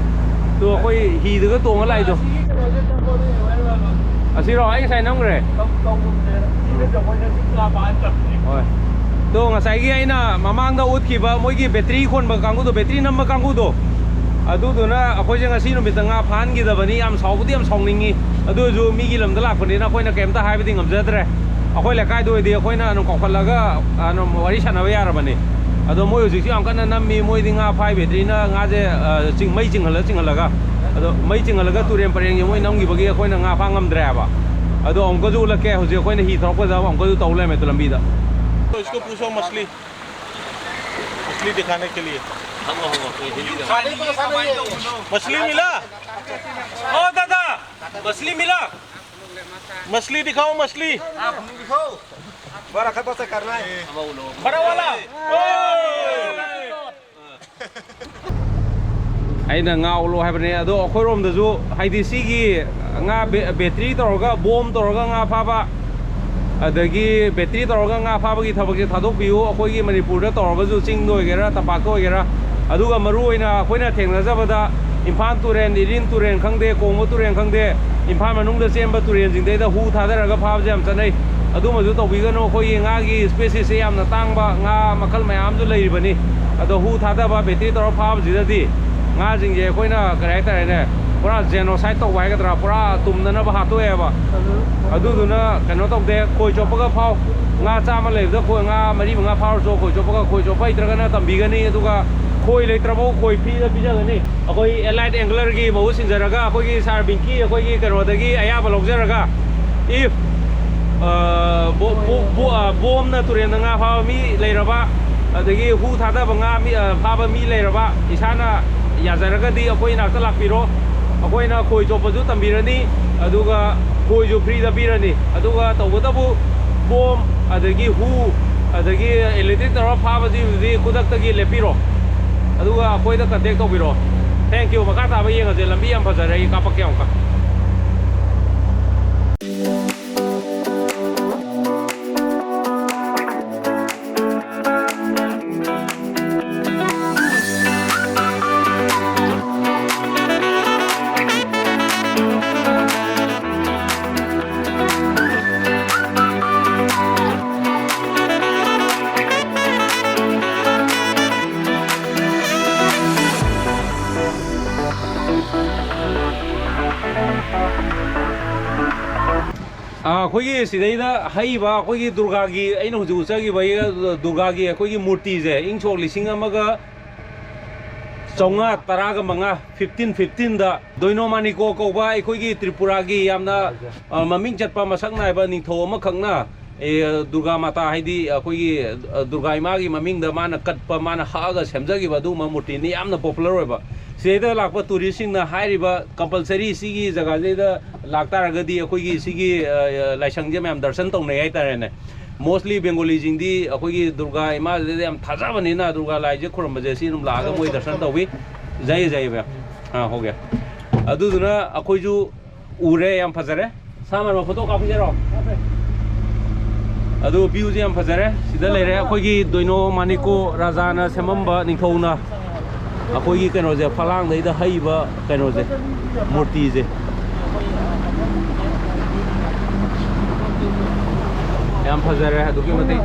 ꯑꯗꯣ ꯑꯩꯈꯣꯏ ꯍꯤꯗꯨꯒ ꯇꯣꯡꯉ ꯂꯥꯛꯏꯗꯣ꯫ ꯑꯁꯤꯔꯣ? ꯑꯩ ꯉꯁꯥꯏ ꯅꯝꯈ꯭ꯔꯦ꯫ ꯍꯣꯏ꯫ ꯑꯗꯣ ꯉꯁꯥꯏꯒꯤ ꯑꯩꯅ ꯃꯃꯥꯡꯗ ꯎꯠꯈꯤꯕ ꯃꯣꯏꯒꯤ ꯕꯦꯇ꯭ꯔꯤ ꯈꯣꯟꯕ ꯀꯥꯡꯕꯨꯗꯣ, ꯕꯦꯇ꯭ꯔꯤ ꯅꯝꯕ ꯀꯥꯡꯕꯨꯗꯣ, ꯑꯗꯨꯗꯨꯅ ꯑꯩꯈꯣꯏꯁꯦ ꯉꯁꯤ ꯅꯨꯃꯤꯠꯇ ꯉꯥ ꯐꯥꯍꯟꯈꯤꯗꯕꯅꯤ꯫ ꯌꯥꯝ ꯁꯥꯎꯕꯗꯤ ꯌꯥꯝ ꯁꯥꯎꯅꯤꯡꯉꯤ꯫ ꯑꯗꯨ ꯑꯣꯏꯔꯁꯨ ꯃꯤꯒꯤ ꯂꯝꯗ ꯂꯥꯛꯄꯅꯤꯅ ꯑꯩꯈꯣꯏꯅ ꯀꯩꯝꯇ ꯍꯥꯏꯕꯗꯤ ꯉꯝꯖꯗ꯭ꯔꯦ꯫ ꯑꯩꯈꯣꯏ ꯂꯩꯀꯥꯏꯗ ꯑꯣꯏꯗꯤ ꯑꯩꯈꯣꯏꯅ ꯑꯗꯨꯝ ꯀꯧꯈꯠꯂꯒ ꯑꯗꯨꯝ ꯋꯥꯔꯤ ꯁꯥꯟꯅꯕ ꯌꯥꯔꯕꯅꯤ꯫ ꯑꯗꯣ ꯃꯣꯏ ꯍꯧꯖꯤꯛꯁꯨ ꯌꯥꯝ ꯀꯟꯅ ꯅꯝꯃꯤ꯫ ꯃꯣꯏꯗꯤ ꯉꯥ ꯐꯥꯏ ꯕꯦꯇ꯭ꯔꯤꯅ ꯉꯥꯁꯦ, ꯑ, ꯆꯤꯡ-, ꯃꯩ ꯆꯤꯡꯍꯜꯂ ꯆꯤꯡꯍꯜꯂꯒ, ꯑꯗꯣ ꯃꯩ ꯆꯤꯡꯍꯜꯂꯒ ꯇꯨꯔꯦꯟ ꯄꯔꯦꯡꯁꯦ ꯃꯣꯏ ꯅꯝꯈꯤꯕꯒꯤ ꯑꯩꯈꯣꯏꯅ ꯉꯥ ꯐꯥ ꯉꯝꯗ꯭ꯔꯦ ꯍꯥꯏꯕ꯫ ꯑꯗꯣ ꯑꯃꯨꯛꯀꯁꯨ ꯎꯠꯂꯛꯀꯦ, ꯍꯧꯖꯤꯛ ꯑꯩꯈꯣꯏꯅ ꯍꯤ ꯊꯧꯔꯛꯄꯗ ꯑꯃꯨꯛꯀꯁꯨ ꯇꯧ ꯂꯩꯔꯝꯃꯦ ꯑꯗꯨ ꯂꯝꯕꯤꯗ꯫ तो इसको पूछो मछली, मछली दिखाने के लिए। मछली मिला? ओ दादा, मछली मिला? मछली दिखाओ, मछली। बड़ा खतरा से करना है। बड़ा वाला। ꯑꯩꯅ ꯉꯥ ꯎꯠꯂꯣ ꯍꯥꯏꯕꯅꯦ꯫ ꯑꯗꯣ ꯑꯩꯈꯣꯏꯔꯣꯝꯗꯁꯨ, ꯍꯥꯏꯗꯤ, ꯁꯤꯒꯤ ꯉꯥ ꯕꯦ-, ꯕꯦꯇ꯭ꯔꯤ ꯇꯧꯔꯒ, ꯕꯣꯝ ꯇꯧꯔꯒ ꯉꯥ ꯐꯥꯕ, ꯑꯗꯒꯤ ꯕꯦꯇ꯭ꯔꯤ ꯇꯧꯔꯒ ꯉꯥ ꯐꯥꯕꯒꯤ ꯊꯕꯛꯁꯦ ꯊꯥꯗꯣꯛꯄꯤꯌꯨ꯫ ꯑꯩꯈꯣꯏꯒꯤ ꯃꯅꯤꯄꯨꯔꯗ ꯇꯧꯔꯒꯁꯨ, ꯆꯤꯡꯗ ꯑꯣꯏꯒꯦꯔꯥ, ꯇꯝꯄꯥꯛꯇ ꯑꯣꯏꯒꯦꯔꯥ, ꯑꯗꯨꯒ ꯃꯔꯨ ꯑꯣꯏꯅ ꯑꯩꯈꯣꯏꯅ ꯊꯦꯡꯅꯖꯕꯗ ꯏꯝꯐꯥꯜ ꯇꯨꯔꯦꯜ, ꯏꯔꯤꯜ ꯇꯨꯔꯦꯜ ꯈꯪꯗꯦ, ꯀꯣꯡꯕ ꯇꯨꯔꯦꯜ ꯈꯪꯗꯦ, ꯏꯝꯐꯥꯜ ꯃꯅꯨꯡꯗ ꯆꯦꯟꯕ ꯇꯨꯔꯦꯜꯁꯤꯡꯗꯩꯗ ꯍꯨ ꯊꯥꯗꯔꯒ ꯐꯥꯕꯁꯦ ꯌꯥꯝ ꯆꯠꯅꯩ꯫ ꯑꯗꯨꯃꯁꯨ ꯇꯧꯕꯤꯒꯅꯨ꯫ ꯑꯩꯈꯣꯏꯒꯤ ꯉꯥꯒꯤ species ꯁꯦ ꯌꯥꯝꯅ ꯇꯥꯡꯕ ꯉꯥ ꯃꯈꯜ ꯃꯌꯥꯝꯁꯨ ꯂꯩꯔꯤꯕꯅꯤ꯫ ꯑꯗꯣ ꯍꯨ ꯊꯥꯗꯕ, ꯕꯦꯇ꯭ꯔꯤ ꯇꯧꯔ ꯐꯥꯕꯁꯤꯗꯗꯤ ꯉꯥꯁꯤꯡꯁꯦ ꯑꯩꯈꯣꯏꯅ, ꯀꯔꯤ ꯍꯥꯏꯇꯥꯔꯦꯅꯦ, ꯄꯨꯔꯥ genocide ꯇꯧꯕ ꯍꯥꯏꯒꯗ꯭ꯔꯥ, ꯄꯨꯔꯥ ꯇꯨꯝꯅꯅꯕ ꯍꯥꯠꯇꯣꯛꯑꯦꯕ꯫ ꯑꯗꯨꯗꯨꯅ ꯀꯩꯅꯣ ꯇꯧꯗꯦ, ꯈꯣꯏ ꯆꯣꯞꯄꯒ ꯐꯥꯎ꯫ ꯉꯥ ꯆꯥꯝꯃ ꯂꯩꯕꯗ ꯈꯣꯏ, ꯉꯥ ꯃꯔꯤ ꯃꯉꯥ ꯐꯥꯔꯁꯨ ꯈꯣꯏ ꯆꯣꯞꯄꯒ, ꯈꯣꯏ ꯆꯣꯞꯄ ꯍꯩꯇ꯭ꯔꯒꯅ ꯇꯝꯕꯤꯒꯅꯤ, ꯑꯗꯨꯒ ꯈꯣꯏ ꯂꯩꯇ꯭ꯔꯐꯥꯎ ꯈꯣꯏ free ꯗ ꯄꯤꯖꯒꯅꯤ꯫ ꯑꯩꯈꯣꯏ allied angler ꯒꯤ ꯃꯍꯨꯠ ꯁꯤꯟꯖꯔꯒ, ꯑꯩꯈꯣꯏꯒꯤ ꯁꯥꯔ ꯕꯤꯡꯀꯤ ꯑꯩꯈꯣꯏꯒꯤ ꯀꯩꯅꯣꯗꯒꯤ ꯑꯌꯥꯕ ꯂꯧꯖꯔꯒ, if, ꯑ, ꯕꯣ-, ꯕꯣ-, ꯕꯣ-, ꯑ, ꯕꯣꯝꯅ ꯇꯨꯔꯦꯟꯗ ꯉꯥ ꯐꯥꯕ ꯃꯤ ꯂꯩꯔꯕ, ꯑꯗꯒꯤ ꯍꯨ ꯊꯥꯗꯕ ꯉꯥ ꯃꯤ, ꯑ, ꯐꯥꯕ ꯃꯤ ꯂꯩꯔꯕ, ꯏꯁꯥꯅ ꯌꯥꯖꯔꯒꯗꯤ ꯑꯩꯈꯣꯏ ꯏꯅꯥꯛꯇ ꯂꯥꯛꯄꯤꯔꯣ꯫ ꯑꯩꯈꯣꯏꯅ ꯈꯣꯏ ꯆꯣꯞꯄꯁꯨ ꯇꯝꯕꯤꯔꯅꯤ, ꯑꯗꯨꯒ ꯈꯣꯏꯁꯨ ꯐ꯭ꯔꯤꯗ ꯄꯤꯔꯅꯤ꯫ ꯑꯗꯨꯒ ꯇꯧꯕꯇꯕꯨ ꯕꯣꯝ, ꯑꯗꯒꯤ ꯍꯨ, ꯑꯗꯒꯤ ꯏꯂꯦꯛꯇ꯭ꯔꯤꯛ ꯇꯧꯔ ꯐꯥꯕꯁꯤꯕꯨꯗꯤ ꯈꯨꯗꯛꯇꯒꯤ ꯂꯦꯞꯄꯤꯔꯣ, ꯑꯗꯨꯒ ꯑꯩꯈꯣꯏꯗ ꯀꯟꯇꯦꯛ ꯇꯧꯕꯤꯔꯣ꯫ Thank you꯫ ꯃꯈꯥ ꯇꯥꯕ ꯌꯦꯡꯉꯁꯦ꯫ ꯂꯝꯕꯤ ꯌꯥꯝ ꯐꯖꯔꯦ꯫ ꯑꯩ ꯀꯥꯞꯄꯛꯀꯦ ꯑꯃꯨꯛꯀ꯫ ꯑꯥ, ꯑꯩꯈꯣꯏꯒꯤ ꯁꯤꯗꯩꯗ ꯍꯛꯏꯕ ꯑꯩꯈꯣꯏꯒꯤ ꯗꯨꯔꯒꯥꯒꯤ, ꯑꯩꯅ ꯍꯧꯖꯤꯛ ꯎꯠꯆꯈꯤꯕ ꯗꯨꯔꯒꯥꯒꯤ ꯑꯩꯈꯣꯏꯒꯤ ꯃꯨꯔꯇꯤꯁꯦ ꯏꯪ ꯁꯣꯛ ꯂꯤꯁꯤꯡ ꯑꯃꯒ ꯆꯥꯝꯃꯉꯥ ꯇꯔꯥꯒ ꯃꯉꯥ, fifteen fifteenꯗ ꯗꯣꯏꯅꯣ ꯃꯥꯅꯤꯀꯣ ꯀꯧꯕ ꯑꯩꯈꯣꯏꯒꯤ ꯇ꯭ꯔꯤꯄꯨꯔꯥꯒꯤ ꯌꯥꯝꯅ, ꯑ, ꯃꯃꯤꯡ ꯆꯠꯄ ꯃꯁꯛ ꯅꯥꯏꯕ ꯅꯤꯡꯊꯧ ꯑꯃꯈꯛꯅ, ꯑꯦ, ꯗꯨꯔꯒꯥ ꯃꯥꯇꯥ, ꯍꯥꯏꯗꯤ ꯑꯩꯈꯣꯏꯒꯤ, ꯑ, ꯗꯨꯔꯒꯥ ꯏꯃꯥꯒꯤ ꯃꯃꯤꯡꯗ ꯃꯥꯅ ꯀꯠꯄ, ꯃꯥꯅ ꯍꯛꯑꯒ ꯁꯦꯝꯖꯈꯤꯕ ꯑꯗꯨꯒꯨꯝꯕ ꯃꯨꯔꯇꯤꯅꯤ꯫ ꯌꯥꯝꯅ ꯄꯣꯄꯨꯂꯔ ꯑꯣꯏꯕ꯫ ꯁꯤꯗꯩꯗ ꯂꯥꯛꯄ ꯇꯨꯔꯤꯁꯁꯤꯡꯅ ꯍꯥꯏꯔꯤꯕ ꯀꯝꯄꯜꯁꯔꯤ ꯁꯤꯒꯤ ꯖꯒꯥꯁꯤꯗ ꯂꯥꯛꯇꯥꯔꯒꯗꯤ ꯑꯩꯈꯣꯏꯒꯤ ꯁꯤꯒꯤ, ꯑ, ꯂꯥꯏꯁꯪꯁꯦ ꯃꯌꯥꯝ ꯗꯔꯁꯟ ꯇꯧꯅꯩ ꯍꯥꯏꯇꯥꯔꯦꯅꯦ꯫ Mostly ꯕꯦꯡꯒꯣꯂꯤꯁꯤꯡꯗꯤ ꯑꯩꯈꯣꯏꯒꯤ ꯗꯨꯔꯒꯥ ꯏꯃꯥꯁꯤꯗ ꯌꯥꯝ ꯊꯥꯖꯕꯅꯤꯅ, ꯗꯨꯔꯒꯥ ꯂꯥꯏꯁꯦ ꯈꯨꯔꯨꯝꯕꯁꯦ ꯁꯤ ꯑꯗꯨꯝ ꯂꯥꯛꯑꯒ ꯃꯣꯏ ꯗꯔꯁꯟ ꯇꯧꯏ꯫ ꯖꯥꯏꯌꯦ, ꯖꯥꯏꯌꯦ ꯚꯩꯌꯥ꯫ ꯑꯥ, ꯍꯣꯒꯦ꯫ ꯑꯗꯨꯗꯨꯅ ꯑꯩꯈꯣꯏꯁꯨ ꯎꯔꯦ, ꯌꯥꯝ ꯐꯖꯔꯦ꯫ ꯁꯥꯃꯟꯕ ꯐꯣꯇꯣ ꯀꯥꯞꯈꯤꯁꯤꯔꯣ? ꯑꯗꯨ ꯚ꯭ꯌꯨꯁꯦ ꯌꯥꯝ ꯐꯖꯔꯦ꯫ ꯁꯤꯗ ꯂꯩꯔꯦ ꯑꯩꯈꯣꯏꯒꯤ ꯗꯣꯏꯅꯣ ꯃꯥꯅꯤꯀꯣ ꯔꯥꯖꯥꯅ ꯁꯦꯝꯃꯝꯕ ꯅꯤꯡꯊꯧꯅ꯫ ꯑꯩꯈꯣꯏꯒꯤ ꯀꯩꯅꯣꯁꯦ, ꯐꯂꯥꯡꯗꯩꯗ ꯍꯛꯏꯕ ꯀꯩꯅꯣꯁꯦ, ꯃꯨꯔꯇꯤꯁꯦ꯫ ꯌꯥꯝ ꯐꯖꯔꯦ ꯑꯗꯨꯛꯀꯤ ꯃꯇꯤꯛ꯫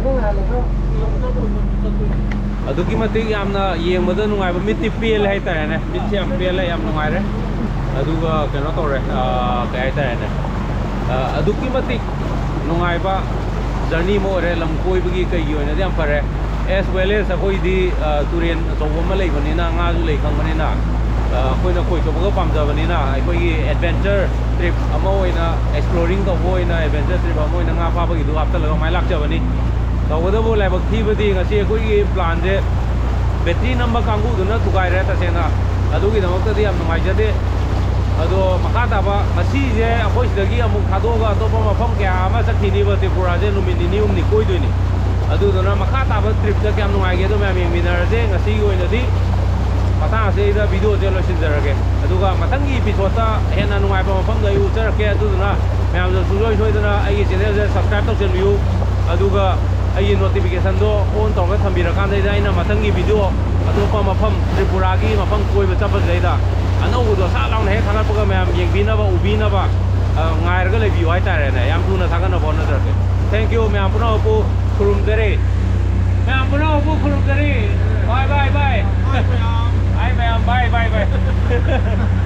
ꯑꯗꯨꯛꯀꯤ ꯃꯇꯤꯛ ꯌꯥꯝꯅ ꯌꯦꯡꯕꯗ ꯅꯨꯡꯉꯥꯏꯕ, ꯃꯤꯠꯇꯤ ꯄꯦꯜꯂꯦ ꯍꯥꯏꯇꯥꯔꯦꯅꯦ꯫ ꯃꯤꯠꯁꯦ ꯌꯥꯝ ꯄꯦꯜꯂꯦ, ꯌꯥꯝ ꯅꯨꯡꯉꯥꯏꯔꯦ꯫ ꯑꯗꯨꯒ ꯀꯩꯅꯣ ꯇꯧꯔꯦ, ꯑꯥ, ꯀꯩ ꯍꯥꯏꯇꯥꯔꯦꯅꯦ, ꯑꯥ, ꯑꯗꯨꯛꯀꯤ ꯃꯇꯤꯛ ꯅꯨꯡꯉꯥꯏꯕ ꯖꯔꯅꯤ ꯑꯃ ꯑꯣꯏꯔꯦ꯫ ꯂꯝ ꯀꯣꯏꯕꯒꯤ ꯀꯩꯒꯤ ꯑꯣꯏꯅꯗꯤ ꯌꯥꯝ ꯐꯔꯦ꯫ As well as ꯑꯩꯈꯣꯏꯗꯤ, ꯑꯥ, ꯇꯨꯔꯦꯟ ꯑꯆꯧꯕ ꯑꯃ ꯂꯩꯕꯅꯤꯅ, ꯉꯥꯁꯨ ꯂꯩ ꯈꯪꯕꯅꯤꯅ, ꯑꯥ, ꯑꯩꯈꯣꯏꯅ ꯈꯣꯏ ꯆꯣꯞꯄꯒ ꯄꯥꯝꯖꯕꯅꯤꯅ, ꯑꯩꯈꯣꯏꯒꯤ adventure trip ꯑꯃ ꯑꯣꯏꯅ, exploring ꯇꯧꯕ ꯑꯣꯏꯅ, adventure trip ꯑꯃ ꯑꯣꯏꯅ ꯉꯥ ꯐꯥꯕꯒꯤꯗꯨ ꯍꯥꯞꯆꯤꯜꯂꯒ ꯑꯗꯨꯃꯥꯏꯅ ꯂꯥꯛꯆꯕꯅꯤ꯫ ꯇꯧꯕꯇꯕꯨ ꯂꯥꯏꯕꯛ ꯊꯤꯕꯗꯤ ꯉꯁꯤ ꯑꯩꯈꯣꯏꯒꯤ planꯁꯦ battery ꯅꯝꯕ ꯀꯥꯡꯕꯨꯗꯨꯅ ꯊꯨꯒꯥꯏꯔꯦ ꯇꯁꯦꯡꯅ꯫ ꯑꯗꯨꯒꯤꯗꯃꯛꯇꯗꯤ ꯌꯥꯝ ꯅꯨꯡꯉꯥꯏꯖꯗꯦ꯫ ꯑꯗꯣ ꯃꯈꯥ ꯇꯥꯕ ꯉꯁꯤꯁꯦ ꯑꯩꯈꯣꯏ ꯁꯤꯗꯒꯤ ꯑꯃꯨꯛ ꯊꯥꯗꯣꯛꯑꯒ ꯑꯇꯣꯞꯄ ꯃꯐꯝ ꯀꯌꯥ ꯑꯃ ꯆꯠꯈꯤꯅꯤꯕ꯫ ꯇ꯭ꯔꯤꯄꯨꯔꯥꯁꯦ ꯅꯨꯃꯤꯠ ꯅꯤꯅꯤ ꯍꯨꯝꯅꯤ ꯀꯣꯏꯗꯣꯏꯅꯤ꯫ ꯑꯗꯨꯗꯨꯅ ꯃꯈꯥ ꯇꯥꯕ ꯇ꯭ꯔꯤꯞꯇ ꯀꯌꯥꯝ ꯅꯨꯡꯉꯥꯏꯒꯦꯗꯣ ꯃꯌꯥꯝ ꯌꯦꯡꯃꯤꯟꯅꯔꯁꯦ꯫ ꯉꯁꯤꯒꯤ ꯑꯣꯏꯅꯗꯤ ꯃꯇꯥꯡ ꯑꯁꯤꯗ ꯚꯤꯗꯤꯑꯣꯁꯦ ꯂꯣꯏꯁꯤꯟꯖꯔꯒꯦ꯫ ꯑꯗꯨꯒ ꯃꯊꯪꯒꯤ ꯏꯄꯤꯁꯣꯗꯇ ꯍꯦꯟꯅ ꯅꯨꯡꯉꯥꯏꯕ ꯃꯐꯝꯗ ꯑꯩ ꯎꯠꯆꯔꯛꯀꯦ꯫ ꯑꯗꯨꯗꯨꯅ ꯃꯌꯥꯝꯁꯨ ꯁꯨꯡꯁꯣꯏ ꯁꯣꯏꯗꯅ ꯑꯩꯒꯤ ꯆꯦꯅꯦꯜꯁꯦ ꯁꯕꯁꯀ꯭ꯔꯥꯏꯕ ꯇꯧꯁꯤꯟꯕꯤꯌꯨ꯫ ꯑꯗꯨꯒ ꯑꯩꯒꯤ ꯅꯣꯇꯤꯐꯤꯀꯦꯁꯟꯗꯣ ꯑꯣꯟ ꯇꯧꯔꯒ ꯊꯝꯕꯤꯔꯀꯥꯟꯗꯩꯗ ꯑꯩꯅ ꯃꯊꯪꯒꯤ ꯚꯤꯗꯤꯑꯣ ꯑꯇꯣꯞꯄ ꯃꯐꯝ, ꯇ꯭ꯔꯤꯄꯨꯔꯥꯒꯤ ꯃꯐꯝ ꯀꯣꯏꯕ ꯆꯠꯄꯁꯤꯗꯩꯗ ꯑꯅꯧꯕꯗꯣ ꯁꯠ ꯂꯥꯎꯅ ꯍꯦꯛ ꯊꯥꯒꯠꯄꯒ ꯃꯌꯥꯝ ꯌꯦꯡꯕꯤꯅꯕ, ꯎꯕꯤꯅꯕ, ꯑ, ꯉꯥꯏꯔꯒ ꯂꯩꯕꯤꯌꯨ ꯍꯥꯏꯇꯥꯔꯦꯅꯦ꯫ ꯌꯥꯝ ꯊꯨꯅ ꯊꯥꯒꯠꯅꯕ ꯍꯣꯠꯅꯖꯔꯛꯀꯦ꯫ Thank you꯫ ꯃꯌꯥꯝ ꯄꯨꯝꯅꯃꯛꯄꯨ ꯈꯨꯔꯨꯝꯖꯔꯤ꯫ ꯃꯌꯥꯝ ꯄꯨꯝꯅꯃꯛꯄꯨ ꯈꯨꯔꯨꯝꯖꯔꯤ꯫ Bye, bye, bye꯫ Bye, ꯃꯌꯥꯝ꯫ Bye, ꯃꯌꯥꯝ꯫ Bye, bye, bye꯫